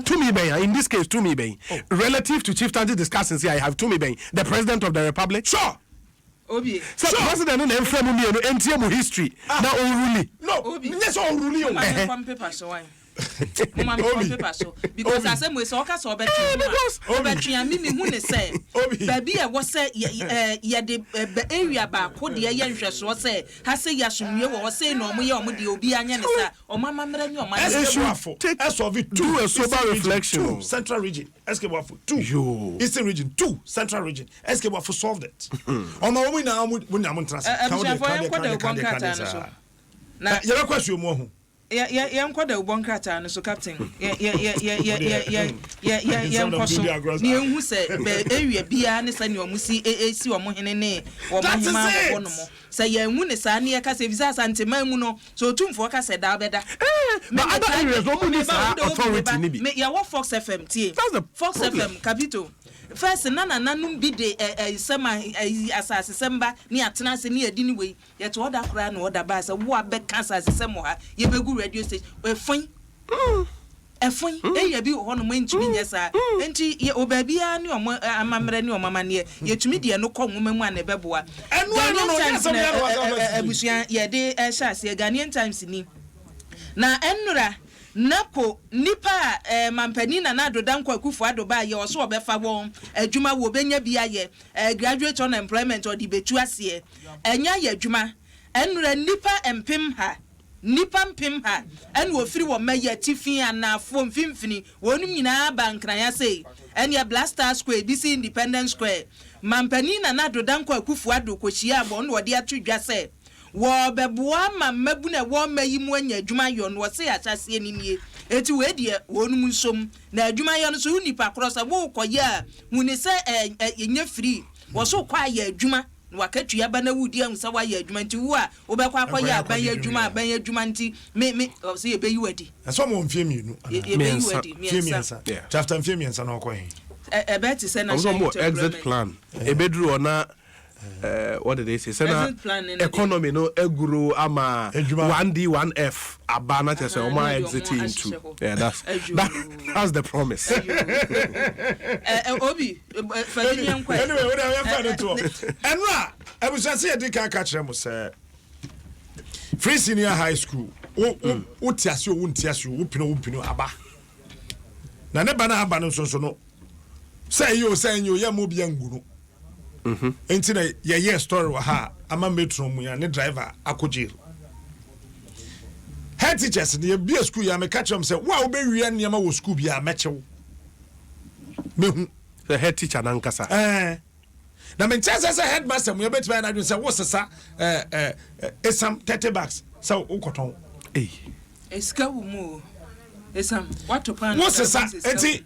[SPEAKER 1] Tumi bɛn? In this case, tumi bɛn relative to chieftaincy discussions here? I have tumi bɛn? The President of the Republic?
[SPEAKER 2] Sure.
[SPEAKER 3] Obi.
[SPEAKER 1] Sɛ president no na ɛmfrɛ mu mmienu ɛntie mu history na ɔrule.
[SPEAKER 2] No, nyɛ sɛ ɔrule o.
[SPEAKER 3] Moma me nkɔ paper so wan. Moma me nkɔ paper so because asɛm wei sɛ ɔka sɛ ɔbɛtwe mu a, ɔbɛtwe a, mimi hu ne sɛ baabi a ɛwɔ sɛ yɛde area baako deɛ yɛ nhwɛsoɔ sɛ ha sɛ yɛ asomdwie wɔ hɔ sei na ɔmo yɛ ɔmo deɛ, obi anyɛ ne sa ɔmo amammerɛ ne ɔmo
[SPEAKER 2] SK Boafo ɛsolve two.
[SPEAKER 1] Do a sober
[SPEAKER 2] Eastern region,
[SPEAKER 1] reflection,
[SPEAKER 2] two
[SPEAKER 1] oh.
[SPEAKER 2] Central Region, SK Boafo two.
[SPEAKER 1] Yo.
[SPEAKER 2] Eastern Region two, Central Region, SK Boafo solved it. Ɔma wɔn nyinaa wɔn nyinaa mo ntena ase. Ka wo deɛ,
[SPEAKER 3] Abusuafoɔ,
[SPEAKER 2] ka wo deɛ,
[SPEAKER 3] yɛnkɔ
[SPEAKER 2] ka wo deɛ, ka wo
[SPEAKER 3] dawubɔ
[SPEAKER 2] deɛ, ka wo deɛ
[SPEAKER 3] nkrataa no so
[SPEAKER 2] saa.
[SPEAKER 3] Na
[SPEAKER 2] Yɛbɛkɔ asuo mu ɔho.
[SPEAKER 3] Yɛnkɔ dawubɔ nkrataa no so, Captain. Yɛnkɔ so na yɛnhu sɛ bɛ area biara ne sɛnea ɔmo si esi ɔmo hene ne ɔmo
[SPEAKER 2] That is
[SPEAKER 3] hema wɔ
[SPEAKER 2] it.
[SPEAKER 3] hɔ nom. Sɛ yɛnhu ne saa ne yɛka sɛ efisɛ Asanteman mu no, sɛ Otumfoɔ ka sɛ da, bɛda.
[SPEAKER 1] But other areas wɔn mu ni saa authority ni bi.
[SPEAKER 3] Yɛwɔ Fox FM tie.
[SPEAKER 1] That's the
[SPEAKER 3] Fox
[SPEAKER 1] problem.
[SPEAKER 3] FM Capito first na nananom bi de ɛ ɛ nsɛm a ɛ asase sɛm ba ne atena ase ne yɛdi ne wei yɛte ɔda koraa na ɔda baa sɛ wo a bɛka asase sɛm wɔ ha, yɛbɛgu radio station ɛfɔn ɛfɔn area bi wɔ hɔnom ntumi nyɛ saa. Nti yɛ wɔ baabiara ne ɔmo amammerɛ ne ɔmo amanneɛ, yɛtumi deɛ no kɔ nwoma mu a na ɛbɛboa.
[SPEAKER 2] Ɛno ano no,
[SPEAKER 3] Ghanaian
[SPEAKER 2] ɔnyɛ
[SPEAKER 3] Times
[SPEAKER 2] asɛm
[SPEAKER 3] na
[SPEAKER 2] yɛ no wasa ɔbɛsisi.
[SPEAKER 3] Abusua, yɛde ɛhyɛ aseɛ Ghanaian Times ni na ɛnnora nako nipa a mampanin Nana Addo Dankwa Akufo Addo ba yɛ ɔso ɔbɛfa wɔn adwuma wɔ obɛnya bi ayɛ graduate unemployment ɔde bɛtu aseɛ ɛnya yɛ adwuma. Ɛnnora nipa 100,000, nipa 100,000 ɛna ofiri wɔ mɛyɛ atifi, anaafoɔ, mfimfini, wɔn nyinaa ba Nkran ase. Ɛneɛ Black Star Square bi si Independence Square, mampanin Nana Addo Dankwa Akufo Addo kɔhyia abɔ na ɔde ato dwa sɛ wɔbɛboa ma mmabunu a ɛwɔ mma yi mu anya adwuma yɔ no. Wɔse ahyɛseɛ no nie, eti wei deɛ wɔn nsom na adwuma yɛ no so wo nipa korɔ sɛ wokɔyɛ a huni sɛ ɛ ɛ ɛnyɛ free. Wɔso kɔ ayɛ adwuma na wakatua ba na wodi ahu sɛ woayɛ adwuma, nti wo a wobɛkɔ akɔyɛ aban adwuma, aban adwuma nti me ɔsɛ yɛbɛyi wadi.
[SPEAKER 2] Ɛsɛ ɔmo mfie 2 anaa?
[SPEAKER 3] Yɛbɛyi
[SPEAKER 1] 3.
[SPEAKER 3] Wadi
[SPEAKER 2] mfie
[SPEAKER 3] 3.
[SPEAKER 2] 3 nti after mfie 3 na ɔkɔ he?
[SPEAKER 3] Ɛbɛyɛ te sɛ
[SPEAKER 1] ɔmo sɛ
[SPEAKER 3] national
[SPEAKER 1] ɔmo
[SPEAKER 3] youth
[SPEAKER 1] wɔ exit
[SPEAKER 3] employment
[SPEAKER 1] plan, ebeduru hɔ na What did they say? Sɛ na economy no aguro ama 1D 1F aba na kyerɛ sɛ ɔmo exit into. Yeah, that's that, that's the promise.
[SPEAKER 3] Obi fɛdi ni nkɔ.
[SPEAKER 2] Anyway, o de a yɛn fɛ ne toɔ. Ɛnura abusua sɛ yɛdi kan ka kyerɛ mo sɛ free senior high school wo wo wo te ase o, wo nte ase o, wo pini o, wo mpini o, aba na ne ba na aba no nso nso no, sɛ ɛyɛ o, sɛ ɛnyɛ o, yɛ mo obi angu no. Nti na yɛyɛ story wɔ ha a ama matron mu ya ne driver akɔ jail. Head teachers ne yɛbia school yɛ a, meka kyerɛ m sɛ wo a wobɛwia nneɛma wɔ school bi a, mɛkyew mehu.
[SPEAKER 1] The head teacher nankasa.
[SPEAKER 2] Ɛɛ, na menkyɛ sɛ headmaster mu yɛbɛtumi ayɛ n'adwene sɛ wosesa ɛɛ ɛɛ esam 30 bags sɛ wokɔtɔn.
[SPEAKER 3] Esika wɔ mu o, esam wato pan.
[SPEAKER 2] Wosesa eti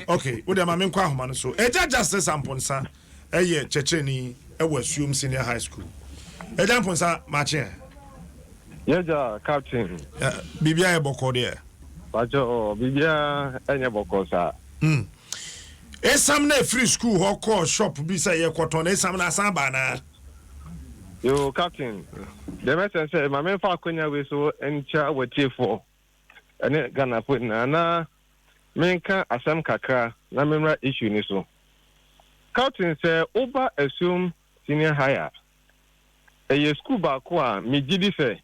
[SPEAKER 2] ok, wode ama menkɔ ahoma no so. Ɛgya Justice Amponsa ɛyɛ kyerɛkyerɛni ɛwɔ Asuom Senior High School. Ɛgya Amponsa, maakye ɛ.
[SPEAKER 12] Yɛgya Captain.
[SPEAKER 2] Biribiara yɛ bɔkɔɔ deɛ?
[SPEAKER 12] Pakyɛ, biribiara ɛnyɛ bɔkɔɔ saa.
[SPEAKER 2] Esam na efiri school hɔ kɔɔ shop bi sɛ yɛkɔtɔn na esam na asan ba anaa?
[SPEAKER 12] Yo, Captain, deɛ mɛsɛ sɛ ma memfa akonnwa wei so nkyia wɔtiefoɔ ɛne Ghanafoɔ nyinaa na menka asɛm kakra na memmra issue ni so. Captain, sɛ woba Asuom Senior High a, ɛyɛ school baako a megye di sɛ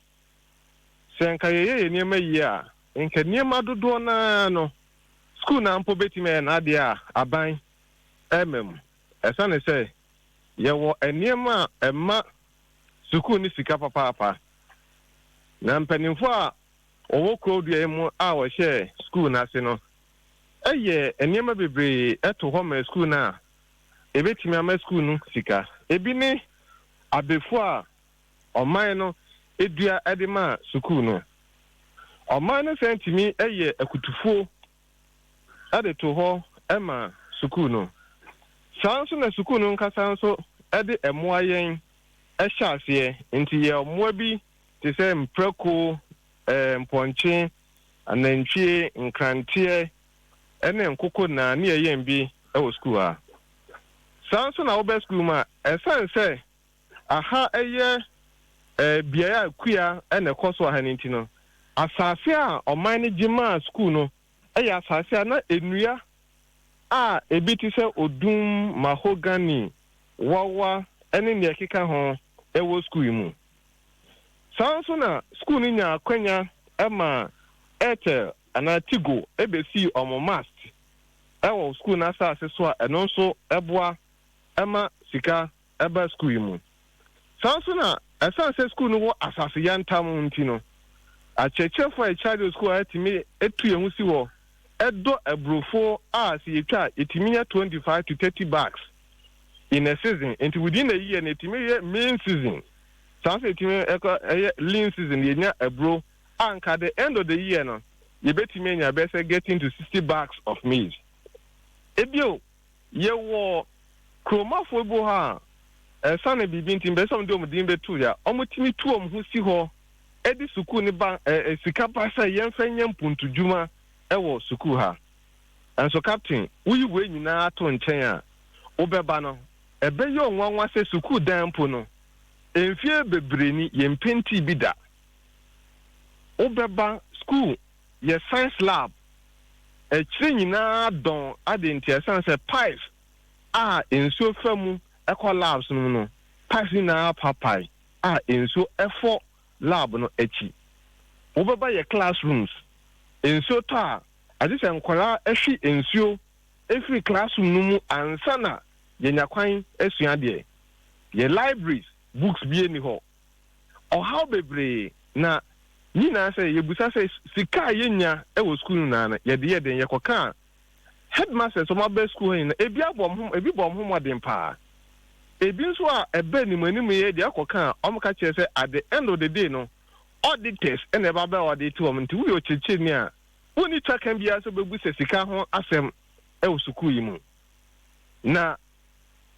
[SPEAKER 12] sɛ nka yɛyɛ yɛ nneɛma yie a, nka nneɛma dodoɔ naa no, school na mpo bɛtumi ayɛ n'adeɛ a aban ɛma mu. Ɛsiane sɛ yɛwɔ nneɛma a ɛma sukuu ne sika papaapa, na mpanimfoɔ a wɔwɔ kuro dua yi mu a wɔhyɛ sukuu n'ase no ɛyɛ nneɛma bebree ɛto hɔ ma sukuu no a ebetumi ama sukuu no sika. Ebi ne abɛfu a ɔman no edua ɛde ma sukuu no. Ɔman no sɛn tumi ɛyɛ akutufuo ɛde to hɔ ɛma sukuu no. Saa nso na sukuu no nkasa nso ɛde ɛmoa yɛn ɛhyɛ aseɛ, nti yɛ mmoa bi te sɛ mprako, mpɔnkye, anantwie, nkranteɛ ɛne nkoko na ne yɛyɛn bi ɛwɔ sukuu ha. Saa nso na wobɛ sukuu mu a, ɛsiane sɛ aha ɛyɛ beaeɛ a kua ɛna ɛkɔ so aha no nti no, asase a ɔman no gye maa sukuu no ɛyɛ asase a na nnua a ebi te sɛ odum, mahogany, wawa ɛne nea ɛkeka ho ɛwɔ sukuu yi mu. Saa nso na sukuu no nya akwanya ɛma Airtel anaa Tigo ebesi ɔmo mast ɛwɔ sukuu n'asase so a ɛno nso ɛboa ɛma sika ɛba sukuu yi mu. Saa nso na ɛsan sɛ sukuu no wɔ asase yantam nti no, akyerɛkyerɛfoɔ a ɛkyerɛ sukuu a ɛtumi etu yɛn ho si hɔ ɛdɔ aburofo a sɛ yɛtwa a, yɛtumi nya 25 to 30 bags in a season. Nti within a year no, yɛtumi yɛ main season, saa nso yɛtumi ɛkɔ ɛyɛ lean season, yɛnya aburo a nka the end of the year no, yɛbɛtumi anya bɛyɛ sɛ getting to 60 bags of maize. Ebio, yɛwɔ kuromafoɔ bi wɔ hɔ a ɛsane biribi nti mbɛ sɛ ɔmo de ɔmo din bɛtu ya, ɔmo tumi tu ɔmo ho si hɔ ɛde sukuu ne ba sika ba sɛ yɛmfa nyɛ mpuntudwuma ɛwɔ sukuu ha. Nso Captain, woyi wei nyinaa to nkyɛn a, wobɛba no, ɛbɛyɛ ɔnwanwa sɛ sukuu dan mpo no, mfie bebree ni yɛn paint bi da. Wobɛba sukuu, yɛ science lab akyire nyinaa dɔn ade, nti ɛsiane sɛ pipes a nsuo fa mu ɛkɔ labs no mu no, pipes nyinaa papae a nsuo ɛfɔ lab no akyi. Wobɛba yɛ classrooms, nsuo tɔ a, agye sɛ nkwaraa ɛhwe nsuo efiri classroom no mu ansa na yɛnya kwan asua deɛ. Yɛ libraries, books bi ni hɔ. Ɔhaw bebree na nyinaa sɛ yɛbusa sɛ sika a yɛnya wɔ sukuu no nyinaa no, yɛde yɛ den. Yɛkɔka a, headmasters ɔmo aba sukuu hɔ nyinaa, ebi abɔ ɔmo ho, ebi bɔ ɔmo ho mmɔden paa, ebi nso a ɛbɛ anim anim yɛ deɛ akɔka a, ɔmo ka kyerɛ sɛ at the end of the day no, auditors ɛna ɛba bɛ audit wɔn. Nti woyɛ ɔkyerɛkyerɛni a, wonni twakan biara sɛ wobɛbu sɛ sika ho asɛm ɛwɔ sukuu yi mu. Na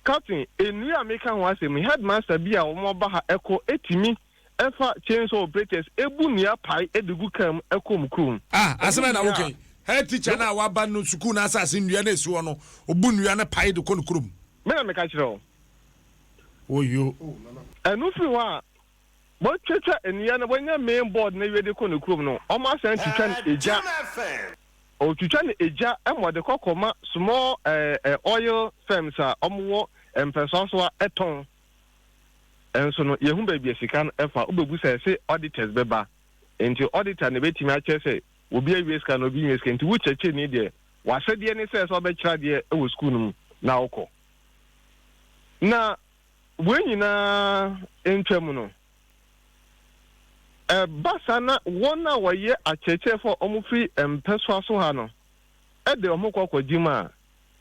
[SPEAKER 12] Captain, nnua a meka ho asɛm yi, headmaster bi a wɔn aba ha ɛkɔ etimi ɛfa chainsaw operators ebu nnua pae ɛde gu kaa mu ɛkɔ mu kurom.
[SPEAKER 2] Ah, asɛm na woke, head teacher na waba no sukuu na asase nnua na esi hɔ no, obu nnua no pae de kɔ ne kurom?
[SPEAKER 12] Me na meka kyerɛ wo.
[SPEAKER 2] Oyo.
[SPEAKER 12] Ɛno firi hɔ a, wɔatwatwa nnua no, wɔanya main board no awie de kɔ ne kurom no, wɔasan twitwa no egya. Ɔtwitwa no egya ma ɔde kɔ kɔma small eh, eh, oil firms a wɔwɔ mpɛsoa so a ɛtɔn. Nso no, yɛhu baabi a sika no ɛfa. Wobɛbu sɛ ɛse auditors bɛba. Nti auditor na ɛbɛtumi akyerɛ sɛ obi awie sika na obi nwie sika. Nti wo kyerɛkyerɛni deɛ, w'asɛdeɛ ne sɛ sɛ wobɛkyerɛ adeɛ wɔ sukuu no mu na wokɔ. Na wei nyinaa ntwam no, ɛba saa na wɔn a wɔyɛ akyerɛkyerɛfo a wɔfiri mpɛsoa so ha no de wɔn kɔ kɔgye mu a,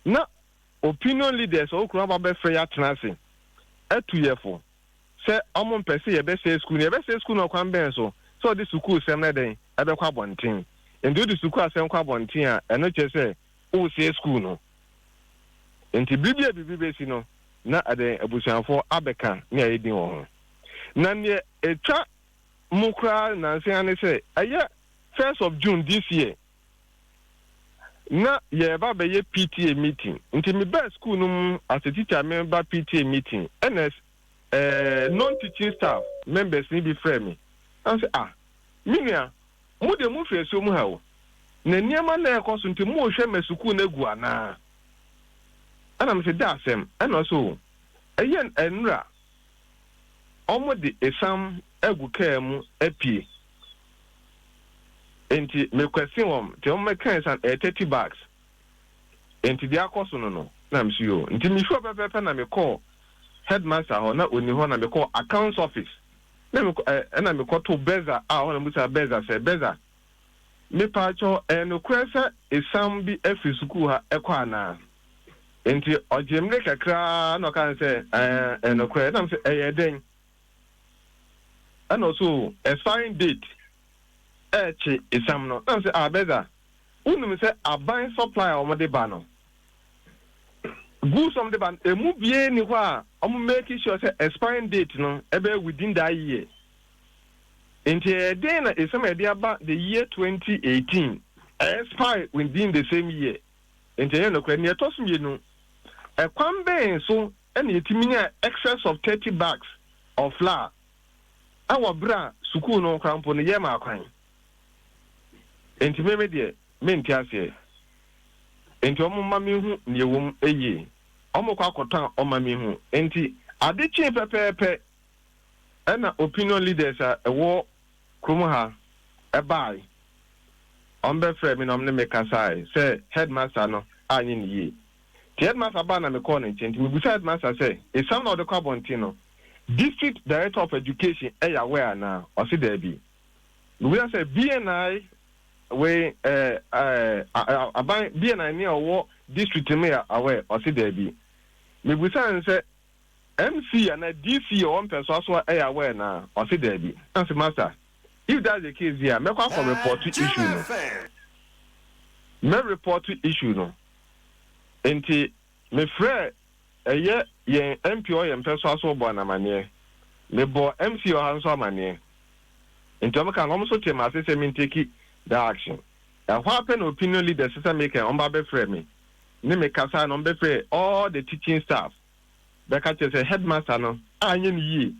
[SPEAKER 12] na opinion leaders a wɔwɔ kurom aba bɛfrɛ yɛ atena ase atu yɛ fo sɛ wɔmpɛ sɛ yɛbɛsɛe sukuu no. Yɛbɛsɛe sukuu no ɔkwan bɛn so? Sɛ wɔde sukuusɛm no dɛn ɛbɛkɔ abɔnten. Nti wode sukuu asɛm kɔ abɔnten a, ɛno kyerɛ sɛ woresɛe sukuu no. Enti bere bi a biribi besi no, na ɛde abusuafo abɛka ne ayɛ din wɔ ho. Na nea etwa mu koraa nnansa yi ara ne sɛ, ɛyɛ first of June this year, na yɛreba abɛyɛ PTA meeting. Nti mebaa sukuu no mu as a teacher meba PTA meeting, ɛna eh, non-teaching staff members no bi frɛɛ me. Na sɛ, ah, me nua, Mo deɛ mo firi asuo mu ha o, na nneɛma na ɛrekɔ so nti morehwɛ ma sukuu no agu anaa? Ɛna mese da asɛm, ɛna ɔse o, ɛyɛ nnora wɔn de esam agu kaa mu apue, nti me question wɔn, nti wɔn mɛka esam ɛyɛ 30 bags, nti deɛ akɔ so no no, na mese yoo, nti mefiri hɔ pɛpɛɛpɛ na mekɔɔ headmaster hɔ, na ɔnni hɔ na mekɔɔ accounts office. Na mekɔ ɛ, ɛna mekɔtoo Beza a ɔhɔ na mebisaa Beza sɛ, Beza, mepaakyɛw, ɛyɛ nokorɛ sɛ esiam bi afiri sukuu ha kɔ anaa? Enti ɔgyee mmere kakra ara na ɔkaa sɛ, Ɛɛ, ɛyɛ nokorɛ. Ɛna mese, Ɛyɛɛ dɛn? Ɛna ɔse, Oo, expiring date ɛrekye esiam no. Ɛna mese, Ah, Beza, wonim sɛ aban supply a wɔde ba no, Goods a wɔde ba no, emu biara nni hɔ a wɔn make sure sɛ expiring date no ɛbɛyɛ within that year. Nti ɛyɛ den na esam a yɛde aba the year 2018 expire within the same year. Nti ɛnyɛ nokorɛ. Nea ɛtɔ so mmienu, ɛkwan bɛn so na yɛtumi nya excess of 30 bags of flour ɛwɔ berɛ a sukuu no koraa mpo no yɛmaa kwan? Nti me me deɛ Mente aseɛ. Enti wɔn mma menhu deɛ ɛwɔ mu yie. Wɔn kɔ akɔtɔ a wɔmma menhu. Enti ade kyee pɛpɛɛpɛ ɛna opinion leaders a ɛwɔ kurom ha ɛbaae. Wɔn bɛfrɛɛ me na wɔn ne me kasae sɛ headmaster no anyɛ ne yie. Nti headmaster baa na mekɔɔ ne nkyɛn. Nti mebusaa headmaster sɛ esiam na ɔde kɔ abɔnten no district director of education ɛyɛ aware anaa? Ɔse daabi. Mebusaa sɛ BNI Wei eh eh aban bia na nea ɔwɔ district no yɛ aware? Ɔse daabi. Mebusaa no sɛ MC anaa DC a ɔwɔ mpɛsoa so yɛ aware anaa? Ɔse daabi. Na mese master if that's the case deɛ a mɛkɔ akɔ report issue no. Mɛ report issue no. Nti mefrɛɛ ɛyɛ yɛn MP a ɔyɛ mpɛsoa so bɔɔ no amaneɛ. Mebɔɔ MC ɔha nso amaneɛ. Nti ɔmo ka no ɔmo nso tee m'ase sɛ me nteki that action. Ɛhɔ ara pɛ na opinion leaders sɛ meka yi ɔmo ba bɛfrɛɛ me ne me kasae na ɔmo bɛfrɛɛ all the teaching staff bɛka kyerɛ sɛ headmaster no anyɛ no yie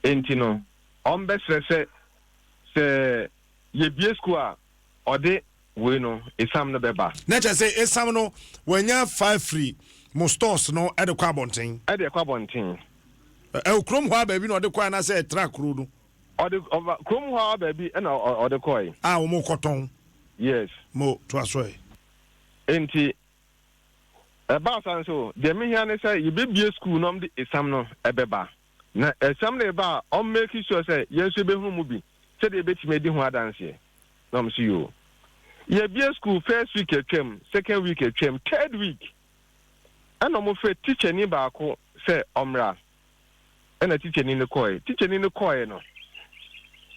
[SPEAKER 12] nti no ɔmo bɛsrɛ sɛ sɛ yɛbue school a ɔde wei no esiam no bɛba.
[SPEAKER 2] Na kyerɛ sɛ esiam no wanya fa afiri mo stores no de kɔ abɔnten.
[SPEAKER 12] Ɛde kɔ abɔnten.
[SPEAKER 2] Ɛwɔ kurom hɔ ara baabi na ɔde kɔe anaasɛ ɛtra kuro no?
[SPEAKER 12] Ɔde ɔba kurom hɔ ara baabi na ɔde kɔe.
[SPEAKER 2] A wɔn kɔtɔn.
[SPEAKER 12] Yes.
[SPEAKER 2] Mo toa so ɛ.
[SPEAKER 12] Enti ɛbaa saa nso deɛ mehia ne sɛ yɛbɛbie sukuu na wɔde esiam no ɛbɛba. Na esiam no reba a wɔn make sure sɛ yɛn nso yɛbɛhunu mu bi sɛdeɛ yɛbɛtumi adi ho adanseɛ. Na ɔmo se yoo. Yɛbie school first week atwam, second week atwam, third week ɛna ɔmo frɛ tikyani baako sɛ ɔmmra. Ɛna tikyani no kɔɔe. Tikyani no kɔɔe no,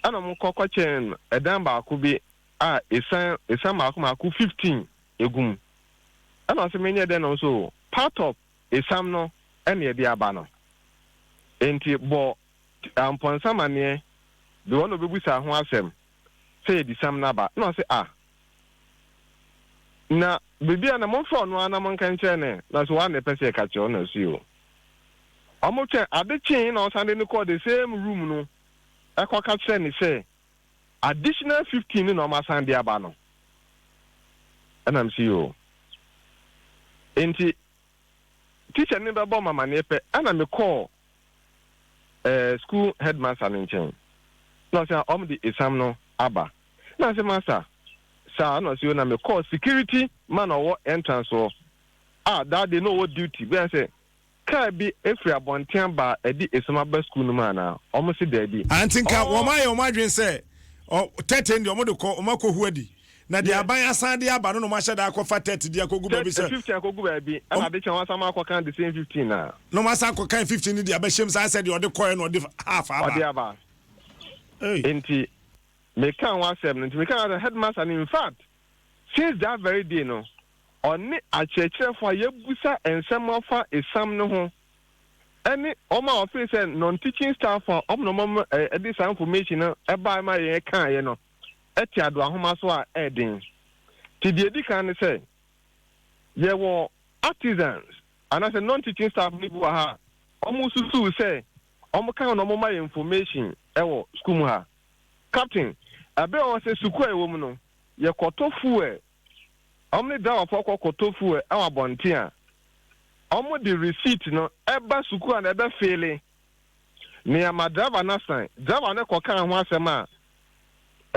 [SPEAKER 12] ɛna ɔmo kɔ kɔkyɛn ɛdan baako bi a esan esan mako mako 15 egu mu. Ɛna ɔse menyɛ dɛn na ɔmo se oo part of esam no ɛna yɛde aba no. Enti bɔ Ampɔnsa amaneɛ de wɔn na ɔbɛbusa ho asɛm. sɛ yɛdi sam no aba. Ɛna ɔse, Ah, na biribi a na momfrɛ ɔno ara na monka nkyerɛ no ɛ. Na ɔse, Woa na ɛpɛ sɛ yɛka kyerɛ wo? Na ɔse, Yoo. Ɔmo twɛn, ade kyee na ɔsan de no kɔɔ the same room no ɛkɔ ka kyerɛ no sɛ additional 15 no na ɔmo asan de aba no. Ɛna mese yoo. Enti teacher no bɛbɔ me amaneɛ pɛ ɛna me kɔɔ eh, school headmaster no nkyɛn. Na ɔse ah, ɔmo de esam no aba. Na ɔse master, saa na ɔse yoo na me kɔɔ security man a ɔwɔ entrance hɔ a that day na ɔwɔ duty bɛyɛ sɛ Car bi firi abɔnten aba a ɛde esum aba sukuu no mu anaa? Wɔn se daabi.
[SPEAKER 2] Ah, nti nka
[SPEAKER 12] Ɔɔ.
[SPEAKER 2] wɔn ayɛ wɔn adwene sɛ ɔ tɛte no deɛ wɔn de kɔ wɔn akɔhu adi na deɛ
[SPEAKER 12] Yes.
[SPEAKER 2] aban asan de aba no na wɔn ahyɛ da akɔfa tɛte de akɔgu baabi
[SPEAKER 12] Tɛt
[SPEAKER 2] sɛ
[SPEAKER 12] 15 akɔgu baabi ɛna
[SPEAKER 2] wɔn
[SPEAKER 12] ade kye a wɔn asan akɔkan the same 15 a.
[SPEAKER 2] na wɔn asan akɔkan 15 no de abɛhyɛ mu saa sɛ deɛ ɔde kɔɛ na ɔde half aba.
[SPEAKER 12] Ɔde aba.
[SPEAKER 2] Ei.
[SPEAKER 12] Nti mekaa ho asɛm no nti mekaa ho asɛm headmaster no in fact since that very day no ɔne akyerɛkyerɛfo a yɛabusa nsɛm afa esiam no ho ne wɔn a wɔfeel sɛ non-teaching staff a wɔn na wɔn de saa information no bae ma yɛn kaeɛ no te adoahoma so a ɛyɛ den. Nti deɛ ɛdi kan ne sɛ yɛwɔ artisans anaasɛ non-teaching staff no bi wɔ ha a wɔsusuw sɛ wɔka ho na wɔma yɛn information wɔ sukuu mu ha. Captain, ɛbɛyɛ wɔn sɛ sukuu a yɛwɔ mu no yɛkɔtɔ fuel Wɔn ne driverfoɔ kɔ kɔtɔ fuel wɔ abɔnten a, wɔn de receipt no ba sukuu a na ɛbɛ feele. Nea ma driver no asan, driver no kɔ kaa ho asɛm a,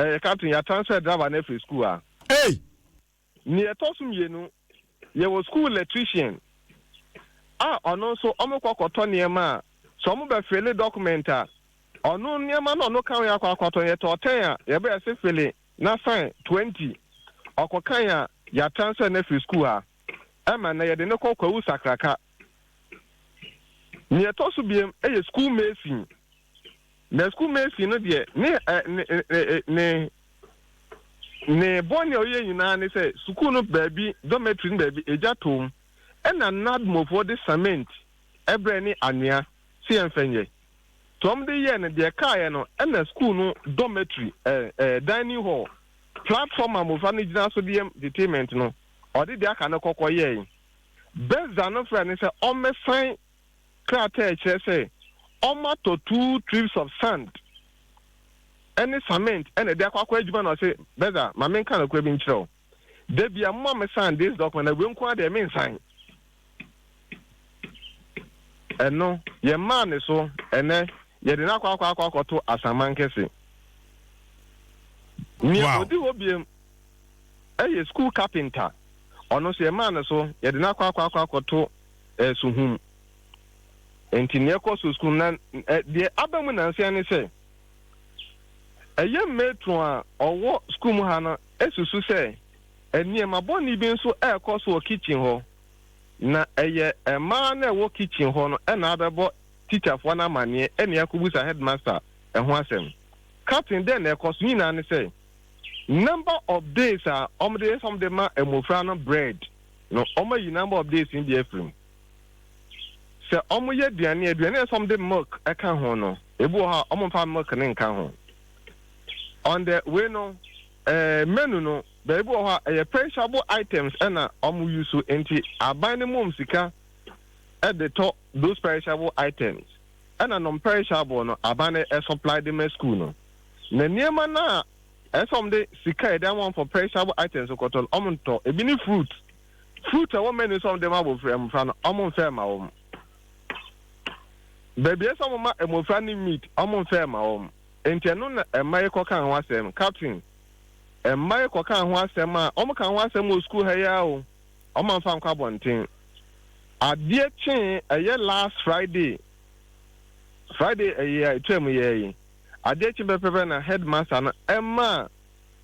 [SPEAKER 12] ɛyɛ captain yɛ transfer driver no afiri sukuu a.
[SPEAKER 2] Ei!
[SPEAKER 12] Nea ɛtɔ so mmienu, yɛwɔ sukuu electrician a ɔno nso wɔn kɔ kɔtɔ nneɛma a, sɛ wɔn bɛ feele document a, ɔno nneɛma no ɔno ka ho yɛ akɔ akɔtɔ, yɛtɔ ten a, yɛbɛ yɛse feele. Na sign 20 ɔkɔkan a yɛatransfer no afiri sukuu ha ɛma nnɛ yɛde no kɔ Kwawu Sakraka. Nea ɛtɔ so biam yɛ sukuu mason. Na sukuu mason no deɛ ne ɛ ne ne ne ne bɔne a ɔyɛ nyinaa ne sɛ sukuu no baabi dormitory no baabi egya toom ɛna NADMOfoɔ de cement ɛbrɛ ne anwea sɛ yɛmfa nyɛ. Nti wɔn de yɛɛ no deɛ ɛkaeɛ no ɛna school no dormitory ɛɛ ɛɛ dining hall platform a mmofra no gyina so de yɛ entertainment no ɔde deɛ aka no kɔkɔ yɛe. Bursar no frɛɛ no sɛ ɔmmɛsan krataa a ɛkyerɛ sɛ wɔatɔ two trips of sand ɛne cement ɛna ɛde akɔ akɔ adwuma na ɔse Bursar ma menka nokorɛ bi nkyerɛ wo da bi a moma me sign this document na wei nko ara deɛ mensan. Ɛno, yɛmaa ne so, ɛnnɛ, yɛde no akɔ akɔ akɔ akɔto asaman kɛse. Nea
[SPEAKER 2] Wow.
[SPEAKER 12] odi hɔ biom yɛ sukuu kapenta. Ɔno nso yɛmaa no so, yɛde no akɔ akɔ akɔ akɔto eh, suhum. Enti nea ɛkɔ so sukuu na eh, deɛ aba mu nansa ne sɛ, ɛyɛ matron a ɔwɔ sukuu mu ha no susu sɛ nneɛma bɔne bi nso rekɔ so wɔ kitchen hɔ. Na ɛyɛ mmaa no a ɛwɔ kitchen hɔ no na abɛbɔ tikyafoɔ no amaneɛ ɛne akɔbusa headmaster ɛho asɛm. Captain dɛn na ɛkɔ so? Ne nyinaa ne sɛ number of days a wɔde yɛ sɛ wɔde ma mmofra no bread no wɔayi number of days no bi afiri mu. Sɛ wɔyɛ aduane a, aduane a ɛsɛ sɛ wɔde milk ɛka ho no, ebi wɔ hɔ a wɔmfa milk no nka ho. On the wei no, eh, menu no, Baabi wɔ hɔ a ɛyɛ perishable items na wɔn use nti aban no mom sika de tɔ those perishable items ɛna non perishable no aban no supply de ma school no. Na nneɛma no a ɛsɛ sɛ wɔn de sika a yɛde ama wɔn for perishable items kɔtɔ no wɔn ntɔ. Ebi ne fruit. Fruit a ɛwɔ menu sɛ wɔn de ma abofra mmofra no wɔn mfɛ ma wɔn. Baabi a ɛsɛ sɛ wɔn ma mmofra no meat wɔn mfɛ ma wɔn. Nti ɛno na ɛma yɛkɔka ho asɛm. Captain. Mma yi kɔkaa ho asɛm a, wɔkaa ho asɛm wɔ sukuu ha yi ara o, wɔamfa ankɔ abɔnten. Adeɛ kyee ɛyɛ last Friday, Friday ɛyɛ a ɛtwa mu yɛ yi, adeɛ kye pɛpɛpɛ na headmaster no ɛmaa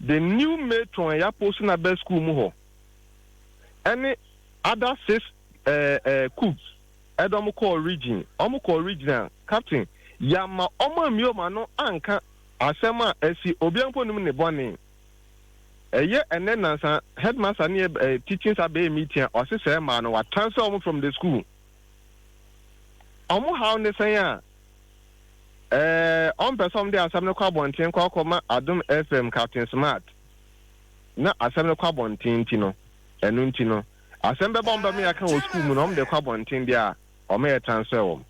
[SPEAKER 12] the new matron a yɛapost no aba sukuu mu hɔ ɛne other six ɛɛ ɛɛ cooks ɛde wɔn kɔɔ region. Wɔn kɔɔ region a, captain, yɛama wɔn ammue wɔn ano anka Asɛm a asi, obiara mpo nnim ne bɔne. Ɛyɛ ɛnnɛ nnansa headmaster ne yɛ teaching staff bɛyɛ meeting a ɔse sɛɛ mmaa no wa transfer wɔn from the school. Wɔn haw ne sɛn a ɛɛ wɔn pɛ sɛ wɔn de asɛm no kɔ abɔnten kɔ akɔ ma Adom FM Captain Smart na asɛm no kɔ abɔnten nti no ɛno nti no asɛm bɛba wɔn bɛma yɛaka wɔ school mu na wɔn de kɔ abɔnten deɛ a wɔn yɛ transfer wɔn.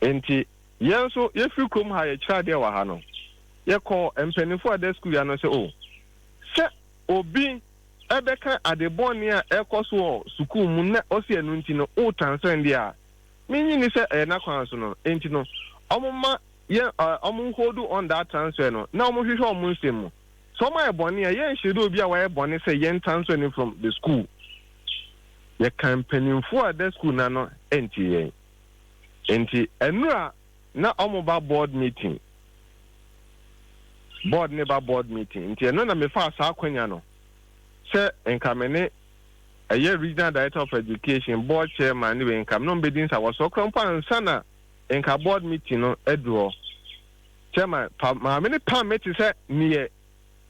[SPEAKER 12] Enti yɛn nso yɛfiri kurom ha yɛkyerɛ adeɛ wɔ ha no, yɛkɔɔ mpanimfoɔ a ɛda sukuu yi ano sɛ, o, sɛ obi bɛka ade bɔne a ɛrekɔ so wɔ sukuu mu na ɔsi ɛno nti no wo transfer no deɛ a, mennye nni sɛ ɛyɛ n'akwan so no. Enti no, wɔmma yɛn ɛ, wɔn hold on that transfer no na wɔnhwehwɛ wɔn nsɛm mu. Sɛ wɔayɛ bɔne a, yɛnhyɛ da obi a wayɛ bɔne sɛ yɛn transfer no from the school. Yɛka mpanimfoɔ a ɛda sukuu no ano ntie yɛn. Enti nnura na wɔba board meeting. Board ne ba board meeting. Nti ɛno na mefaa saa akwanya no sɛ nka me ne ɛyɛ regional director of education, board chairman ne wei nka me ne wɔn bɛdi nsawɔsoɔ koraa mpo ansa na nka board meeting no aduru hɔ. Chairman, pa maame no pam me te sɛ neɛ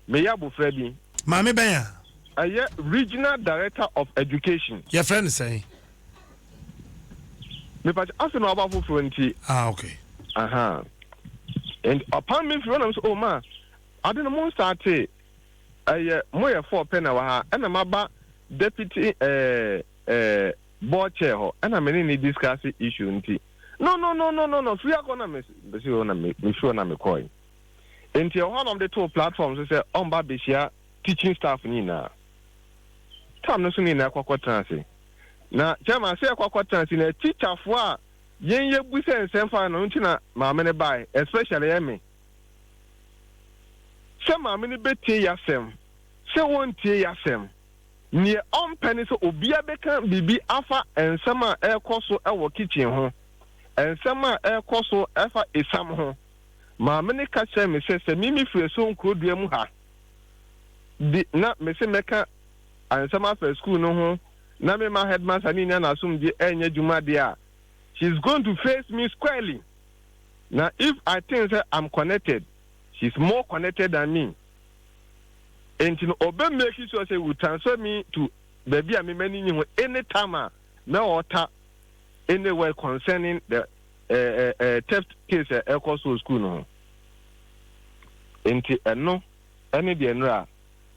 [SPEAKER 12] meyɛ abofra bi.
[SPEAKER 2] Maame bɛn a?
[SPEAKER 12] Ɛyɛ regional director of education.
[SPEAKER 2] Yɛfrɛ no sɛn?
[SPEAKER 12] Mepakyɛ afei na waba foforɔ nti.
[SPEAKER 2] Ah okay.
[SPEAKER 12] Aha. And ɔpam me firi hɔ na mo sɛ oh ma ade no mo nsate ɛyɛ mo yɛ fɔɔ pɛ na wɔ ha ɛna maba deputy ɛɛ ɛɛ board chair hɔ ɛna me ne ne discuss issue nti no no no no no no firi akɔ na me si hɔ na me me firi hɔ na me kɔɛ nti ɛhɔ na ɔmo de too platform so sɛ ɔmba behyia teaching staff ne nyinaa tam no so ne nyinaa kɔ akɔtena ase. Na chairman sɛ yɛkɔ akɔtena ase na teacherfoɔ a yɛn yɛbu sɛ nsɛm fa no nti na maame no bae especially ɛyɛ me sɛ maame no bɛtie yɛasɛm sɛ wɔntie yɛasɛm neɛ ɔmpɛ ne sɛ obia bɛka biribi afa nsɛm a ɛrekɔ so wɔ kitchen ho nsɛm a ɛrekɔ so ɛfa esam ho maame no ka kyerɛ me sɛ sɛ mimi firi ɛso nkurodua mu ha di na mese mɛka ansɛm afa school no ho na me ma headmaster no nnya n'asomdwe ɛnyɛ adwuma deɛ a, she is going to face me squarely. Na if I think sɛ I'm connected, she is more connected than me. Enti no ɔbɛ make sure sɛ will transfer me to baabi a me m'ani nye ho anytime a mɛ ɔta anywhere concerning the uh, uh, uh, theft case a ɛkɔ so wɔ school no ho. Enti ɛno ɛne deɛ nnora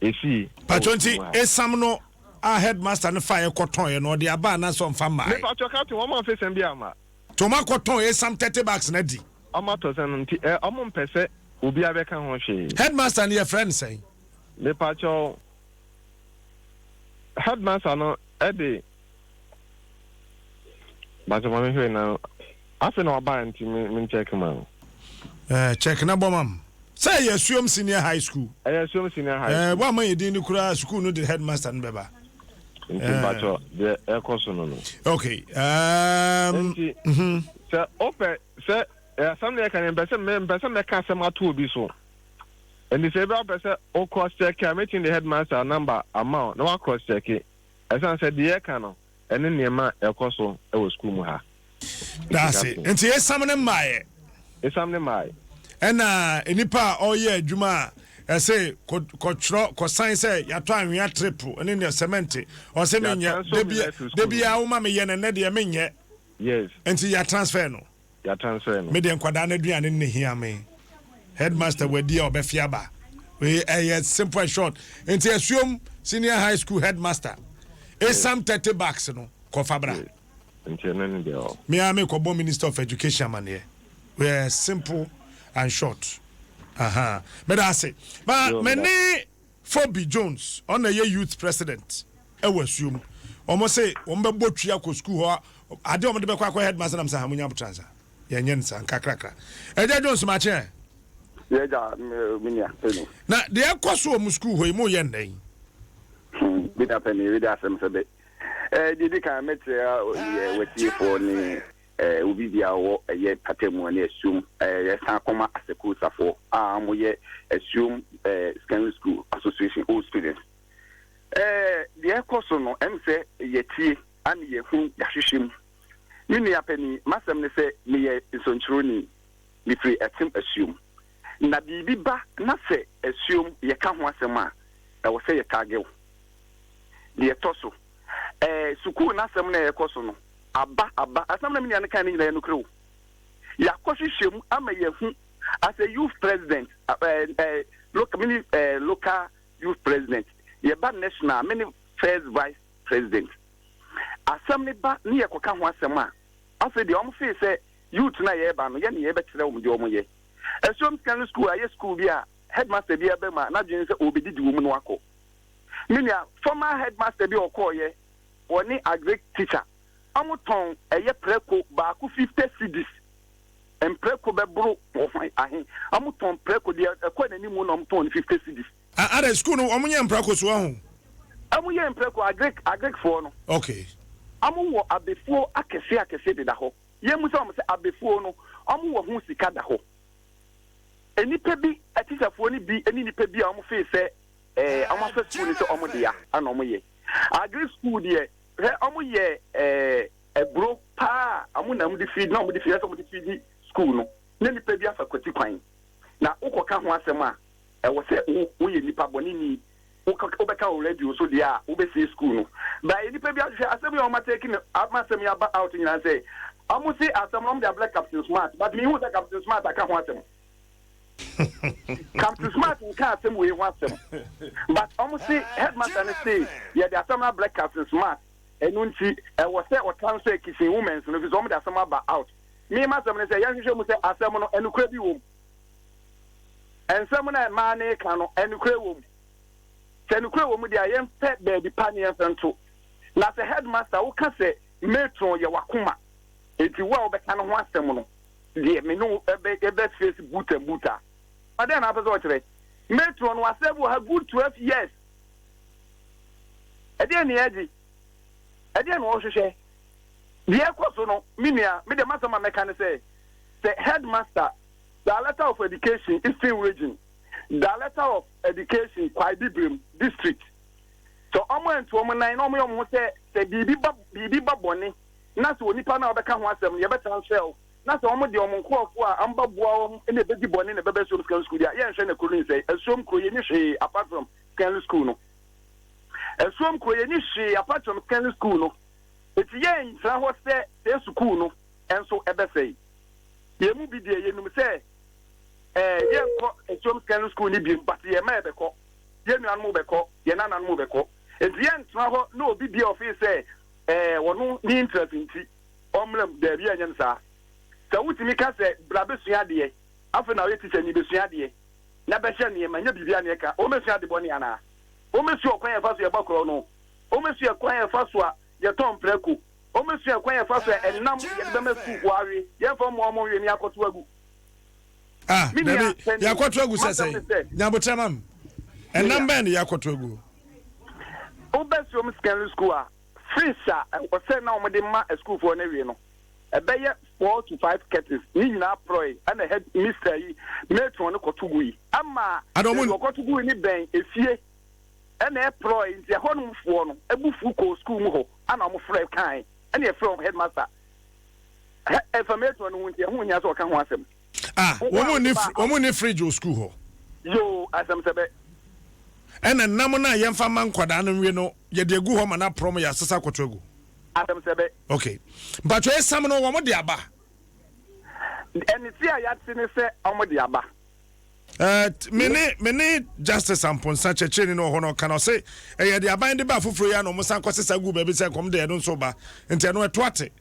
[SPEAKER 12] esii wɔ
[SPEAKER 2] Pacho nti
[SPEAKER 12] kurom ha.
[SPEAKER 2] esam no a headmaster no faeɛ kɔtɔnɛ no ɔde aba anaasɛ ɔmfa
[SPEAKER 12] Me
[SPEAKER 2] mmaeɛ?
[SPEAKER 12] pacho captain wɔn amfa esam bi amma.
[SPEAKER 2] Nti wɔn akɔtɔn esam 30 bags no adi?
[SPEAKER 12] Wɔn atɔ sɛn no nti ɛ wɔn mpɛ sɛ obiara bɛka ho hwee.
[SPEAKER 2] Headmaster no yɛfrɛ no sɛn?
[SPEAKER 12] Me pacho headmaster no ɛde pacho ma me hwɛ na afei na waba nti me me check ma no.
[SPEAKER 2] Eh, check na bɔ ma m. Sɛ ɛyɛ Asuom Senior High School.
[SPEAKER 12] Ɛyɛ Asuom Senior High
[SPEAKER 2] Eh,
[SPEAKER 12] School.
[SPEAKER 2] woama yɛ din no koraa sukuu no de headmaster no bɛba.
[SPEAKER 12] Nti
[SPEAKER 2] Eh.
[SPEAKER 12] mpakyɛ deɛ ɛkɔ so no no.
[SPEAKER 2] Okay. Um,
[SPEAKER 12] Nti sɛ wopɛ sɛ eh, asɛm no yɛka no mpɛ sɛ me mpɛ sɛ mɛka asɛm ato obi so. Nti sɛ ebi wopɛ sɛ wo cross check a mɛtumi de headmaster number ama wo na wa cross check. Ɛsiane sɛ deɛ yɛka no ɛne nneɛma a ɛkɔ so wɔ sukuu mu ha.
[SPEAKER 2] Daase. Nti esam ne mmaeɛ.
[SPEAKER 12] Esam ne mmaeɛ.
[SPEAKER 2] Ɛna nipa a ɔyɛ adwuma a ɛsɛ kɔtwerɛ kɔsan sɛ yɛatɔ anwea trip ne ne cement ɔsɛ menyɛ dabia woma meyɛ no ɛnɛ deɛ menyɛ.
[SPEAKER 12] Yes.
[SPEAKER 2] Nti yɛ transfer no.
[SPEAKER 12] Yɛ transfer no.
[SPEAKER 2] Me deɛ nkwadaa no aduane no na ehia me. Headmaster wadi a ɔbɛfe aba. Wei ɛyɛ simple and short. Nti Asuom Senior High School headmaster esam 30 bucks no kɔfa bra.
[SPEAKER 12] Nti ɛno ne deɛ ɔ.
[SPEAKER 2] Me ara mekɔbɔ Minister of Education amaneɛ. Wei ɛyɛ simple and short. Aha. Meda ase. Ma me ne Phoebe Jones, ɔno na ɛyɛ youth president ɛwɔ asuo mu. Wɔn se wɔn bɛbɔ twi akɔ sukuu hɔ, adeɛ wɔn de bɛkɔ akɔ headmaster nam sɛ ha mo nya abotra nsa. Yɛnyɛ no saa nkakrakra. Ɛgya Jones makye ɛ.
[SPEAKER 13] Yɛ gya me nua pɛni.
[SPEAKER 2] Na deɛ ɛkɔ so wɔ mo sukuu hɔ yi mo yɛ nnɛ yi.
[SPEAKER 13] Me nua pɛni, wede asɛm sɛ bɛ. Ɛɛ deɛ di kan mɛkyerɛ yɛ watiefoɔ ne Obi bia ɔwɔ ɛyɛ pata mu ne asuom yɛsan kɔma asɛkurosafoɔ a wɔn yɛ asuom secondary school association old students. Deɛ ɛkɔ so no ɛm sɛ yɛtie ane yɛhu yɛahwehwɛ mu. Me nua panin m'asɛm ne sɛ meyɛ nsɔnkyerɛwni mefiri ɛtem asuom na biribi ba na sɛ asuom yɛka ho asɛm a ɛwɔ sɛ yɛtaage wo. Deɛ ɛtɔ so sukuu no asɛm no a ɛkɔ so no Aba, aba. Asɛm na me nua no kae no nyinaa yɛ nokorɛ o. Yɛakɔhwehwɛ mu ama yɛahu. As a youth president, eh, eh, local, me ne eh, local youth president, yɛba national, me ne first vice president. Asɛm no ba ne yɛkɔka ho asɛm a, afei deɛ wɔn fee sɛ Youth no a yɛreba no, yɛne yɛbɛkyerɛ wɔn deɛ wɔyɛ. Asuom Secondary School ayɛ school bi a headmaster biara ba mu a, n'adwene ne sɛ ɔrebɛdidi wɔ mu na wakɔ. Me nua, former headmaster bi a ɔkɔeɛ, ɔne agric teacher, wɔtɔn ɛyɛ prɛko baako 50 cedis. Mprɛko bɛboro ahe? Wɔtɔn prɛko deɛ ɛkɔ n'anim na wɔtɔn no 50 cedis.
[SPEAKER 2] Ah adɛn school no wɔn yɛ mprako so wahu.
[SPEAKER 13] Wɔn yɛ mprako agric agric foɔ no.
[SPEAKER 2] Okay.
[SPEAKER 13] Wɔn wɔ abefuo akɛseɛ akɛseɛ deda hɔ. Yɛn mu sɛ wɔn sɛ abefuo no wɔn wɔ ho sika da hɔ. Nnipa bi atikyafoɔ no bi ne nnipa bi a wɔn fee sɛ ɛɛ wɔn afa school no sɛ wɔn dea ɛna wɔn yɛ. Agric school deɛ hwɛ wɔn yɛ ɛɛ aburo paa a wɔn na wɔn de feed na wɔn de feed ɛsɛ wɔn de feed school no na nnipa bi afa kwati kwan na wokɔ ka ho asɛm a. Ɛwɔ sɛ wo woyɛ nipa bɔne ni wo wobɛka wɔ radio so deɛ a wobɛsɛe school no but nipa bi ahwehwɛ asɛm yi a wɔn atake no ama asɛm yi aba out nyinaa sɛ wɔn se asɛm no wɔn de abrɛ Captain Smart but mehu sɛ Captain Smart aka ho asɛm Captain Smart nka asɛm wei ho asɛm but wɔn se headmaster no se yɛde asɛm no abrɛ Captain Smart ɛno nti ɛwɔ sɛ ɔtransfer Kissing Women's no fi sɛ wɔn de asɛm aba out me ma asɛm no sɛ yɛnhwehwɛ mu sɛ asɛm no ɛnokorɛ bi wɔ mu. Nsɛm no a mmaa no reka no, nokorɛ wɔ mu? Sɛ nokorɛ wɔ mu deɛ a, yɛmpɛ baabi pa ne yɛmfa nto. Na sɛ headmaster woka sɛ matron yɛ w'akoma, enti wo a wobɛka ne ho asɛm no deɛ me ne wo bɛ face boot and boot a, dɛn na wopɛ sɛ ɔkyerɛ? Matron no wasɛve wɔ ha good 12 years. Ɛdeɛn ne yɛgye? Ɛdeɛn na ɔhwehwɛ? Deɛ ɛkɔ so no, me nua, me deɛ m'asɛm a mɛka ne sɛ, sɛ headmaster Director of Education, Eastern Region, Director of Education, Kwae Bibirem District. Sɛ wɔn antu wɔn nan na wɔyɛ wɔn ho sɛ sɛ biribi ba biribi ba bɔne na sɛ onipa no a ɔbɛka ho asɛm no yɛbɛ transfer wo na sɛ wɔn de wɔn nkorɔfoɔ a wɔbɛboa wɔn na ɛbɛdi bɔne na ɛbɛba Asuom Secondary School deɛ a yɛnhwɛ na kuro no nsɛe. Asuom kuro yɛnni hwee apart from secondary school no. Asuom kuro yɛnni hwee apart from secondary school no. Eti yɛngyina hɔ sɛ sɛ sukuu no nso ɛbɛsɛe. Yɛn mu bi deɛ yɛnim sɛ eh, yɛnkɔ Asuom Secondary School no biom but yɛn mma yɛbɛkɔ, yɛn nuanom bɛkɔ, yɛn nananom bɛkɔ. Nti yɛntena hɔ na obi deɛ ɔfee sɛ eh, ɔno ne interest nti ɔmmra mu. Daabi yɛnyɛ no saa. Sɛ wotumi ka sɛ bra bɛsua adeɛ, afei na ɔyɛ teacher ni bɛsua adeɛ na bɛhyɛ nneɛma, nyɛ biribi a na ɛka. Wɔmmɛsua ade bɔne anaa? Wɔmmɛsua ɔkwan a yɛfa so yɛbɔ korɔ no? Wɔmmɛsua kwan a yɛfa so a yɛtɔn mprako? Wɔbɛsua kwan a yɛfa so a ɛnam yɛde bɛma sukuufoɔ awe, yɛmfa mmoa wɔn nwe na yɛakɔto agu.
[SPEAKER 2] Ah,
[SPEAKER 13] Me nua
[SPEAKER 2] dabi,
[SPEAKER 13] panin,
[SPEAKER 2] yɛakɔto agu sɛ
[SPEAKER 13] m'asɛm ne
[SPEAKER 2] sɛn?
[SPEAKER 13] sɛ,
[SPEAKER 2] Nyabotrɛ ma me.
[SPEAKER 13] Me
[SPEAKER 2] Ɛnam
[SPEAKER 13] nua,
[SPEAKER 2] bɛn na yɛakɔto agu?
[SPEAKER 13] woba Suom Secondary School a, fish a ɛwɔ sɛ na wɔde ma asukuufoɔ no awie no, ɛbɛyɛ 4 to 5 kettles, ne nyinaa porɔe, ɛna head mister yi, matron no kɔto gui. Ɛma
[SPEAKER 2] Ada
[SPEAKER 13] baabi
[SPEAKER 2] wɔn
[SPEAKER 13] ɔkɔto gui no bɛn efie, ɛna ɛporɔe, nti ɛhɔnomfoɔ no bo fu kɔɔ sukuu mu hɔ. Ana ɔmo frɛ kae ɛna yɛfrɛ wɔn headmaster hɛ ɛfa matron no ho nti ɛho nhia sɛ ɔka ho asɛm.
[SPEAKER 2] Ah,
[SPEAKER 13] Wo a
[SPEAKER 2] wɔn ni
[SPEAKER 13] wode ba
[SPEAKER 2] wɔn ni fridge wɔ school hɔ.
[SPEAKER 13] Yoo, asɛm sɛ bɛ.
[SPEAKER 2] Ɛna nam no a yɛmfa ma nkwadaa no nwe no yɛde agu hɔ ma no aporɔ mo yɛasesa akɔto agu.
[SPEAKER 13] Asɛm sɛ bɛ.
[SPEAKER 2] Okay. Mpatwɔ esam no wɔn de aba.
[SPEAKER 13] Ɛne ti a yɛate ne sɛ wɔn de aba.
[SPEAKER 2] Eh, me ne me ne Justice Amponsa kyerɛkyerɛni no wɔ hɔ no ɔka no ɔse ɛyɛ de aban de ba foforɔ yi a na ɔmo san kɔsesa gu baabi sɛ nkɔm de ɛno nso ba nti ɛno ɛto ate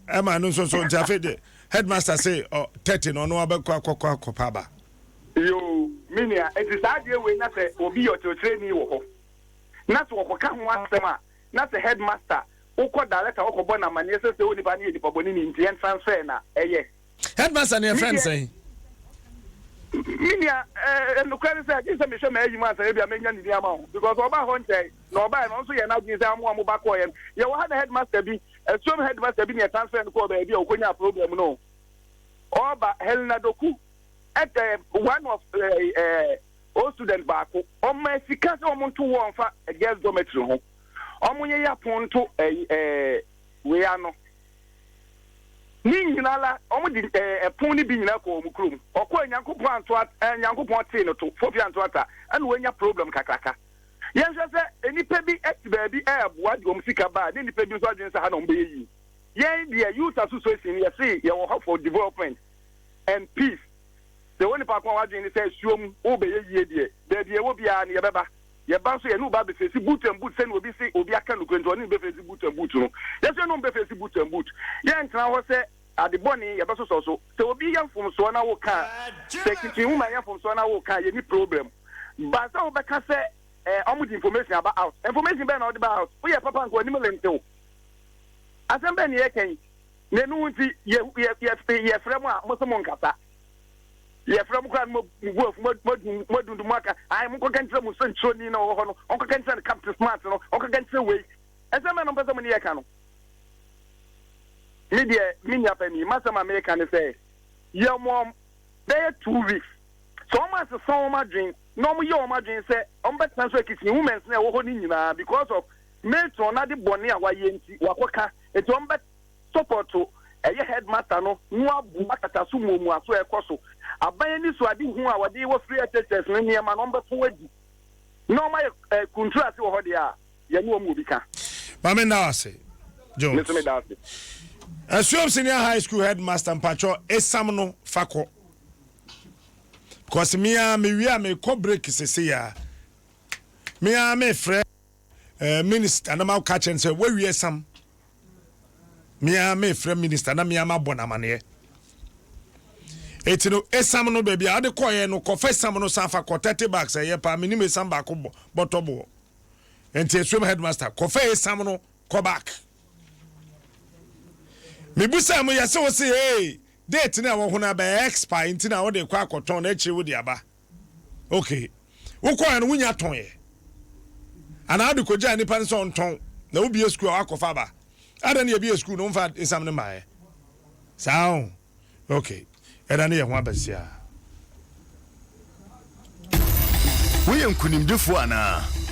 [SPEAKER 2] ɛma ɛno nso nso nti afei de headmaster se ɔ 30 no ɔno abɛkɔ akɔkɔ akɔpa aba.
[SPEAKER 13] Yoo, me nua, nti saa adeɛ wei na sɛ obi yɛ ɔkyerɛkyerɛni wɔ hɔ na sɛ wɔkɔka ho asɛm a na sɛ headmaster wokɔ director wokɔbɔ no amaneɛ sɛ sɛ onipa no yɛ nipa bɔne ni nti yɛn transfer na ɛyɛ.
[SPEAKER 2] Headmaster no yɛfrɛ no sɛn?
[SPEAKER 13] Me nua, eh, nokorɛ ne sɛ, gye sɛ mehwɛ m'ayi mu ansa ebia mɛnya ne din ama wo because ɔbaa hɔ nkyɛe na ɔbaeɛ no ɔno nso yɛɛ n'adwene sɛ ɔmo a ɔmo ba kɔɔeɛ no yɛwɔ ha na headmaster bi asuom headmaster bi ne yɛ transfer no kɔɔ baabi a ɔkɔnyaa problem no ɔba Helena Doku ɛtɛ one of eh, eh, old student baako ɔma sika sɛ ɔmo nto wɔ mfa girls dormitory ho ɔmo yɛ yɛ apon nto eh, eh, wei ano Ne nyina la, wɔde ɛpon no bi nyina kɔɔ wɔn kurom. Ɔkɔɛ Nyankopɔn anto at eh, Nyankopɔn tee no to, Fofi anto ata, ɛna wanya problem kakraka. Yɛnhwɛ sɛ nnipa bi te baabi ɛɛboa de wɔn sika ba a, ne nnipa bi nso adwene sɛ ha na wɔn bɛyɛ yie. Yɛn deɛ Youth Association no yɛse yɛwɔ hɔ for development and peace. Sɛ wɔ nipa ko a w'adwene ne sɛ asuo mu wobɛyɛ yie deɛ, baabi ɛwɔ biara no yɛbɛba. Yɛba nso yɛne wo ba abɛfeesi boot and boot sɛnea obi se obi aka nokorɛ nti ɔne no bɛfeesi boot and boot no. Yɛn nso yɛne wɔn bɛfeesi boot and boot. Yɛntena hɔ sɛ.
[SPEAKER 6] Ade bɔne yɛbɛsosɔ so. Sɛ obi yɛ mfomsoɔ na woka a, sɛ kitchen woman yɛ mfomsoɔ na woka a, yɛnni problem. But sɛ wobɛka sɛ eh, wɔn de information aba out. Information bɛn na wɔde ba out? Woyɛ papa nka w'anim rentew. Asɛm bɛn na yɛka yi? Na ɛno ho nti, yɛ, yɛ, yɛ, yɛfrɛ mo a, mo se monkasa. Yɛfrɛ mo koraa no mo bo afu, mo adundum mo aka, ae, monkɔka nkyerɛ mo sɛnkyerɛni na ɔwɔ hɔ no, ɔnkɔka nkyerɛ no Captain Smart no, ɔnkɔka nkyerɛ wei. Ɛsɛm bɛn na mopɛ sɛ mo ne yɛka no? Me deɛ, me nua panin, m'asɛm a meka ne sɛ, yɛ wɔn bɛyɛ 2 weeks. Sɛ wɔn asesa wɔn adwene na wɔn yɛ wɔn adwene sɛ wɔn bɛtena so akisi women's na ɛwɔ hɔ no nyinaa because of matron n'ade bɔne a wayɛ nti wakɔka nti wɔn bɛ support ɛyɛ headmaster no na wabu akata so muamua so ɛkɔ so aban ani so ade hu a wɔde wɔ free SHS no nneɛma no wɔn bɛko adi na wɔn ayɛ kunturu ase wɔ hɔ deɛ a yɛne wɔn wɔ bi ka.
[SPEAKER 2] Maame nda ase Jones.
[SPEAKER 6] Me nso me da ase.
[SPEAKER 2] Asuom Senior High School headmaster mpatsɔ esam no fa kɔ because me a me wie a me kɔ break sese ya me a me frɛ minister na ma ka kyerɛ no sɛ wawie esam me a me frɛ minister na me a ma bɔ n'amaneɛ eti no esam no baabi a ɔde kɔɛ no kɔfɛ esam no san fa kɔ 30 bags. Ɛyɛ paa menim esam baako bɔ bɔtɔ boɔ nti Asuom headmaster, kɔfɛ esam no kɔ back. Mebusa mu yɛsɛ wo se hey, date no a ɛwɔ ho no abɛyɛ expire nti na wode kɔ akɔtɔn na akyire wode aba. Okay, wokɔɛ no wonya tɔn yɛ anaa wode kɔgyaa nipa no sɛ ɔntɔn na wobie sukuu a wakɔfa aba ada ne yɛbie sukuu no womfa esam no maɛ saa o. Okay, ɛda ne yɛ ho abɛsia.
[SPEAKER 14] Woyɛ nkonimdifoɔ anaa?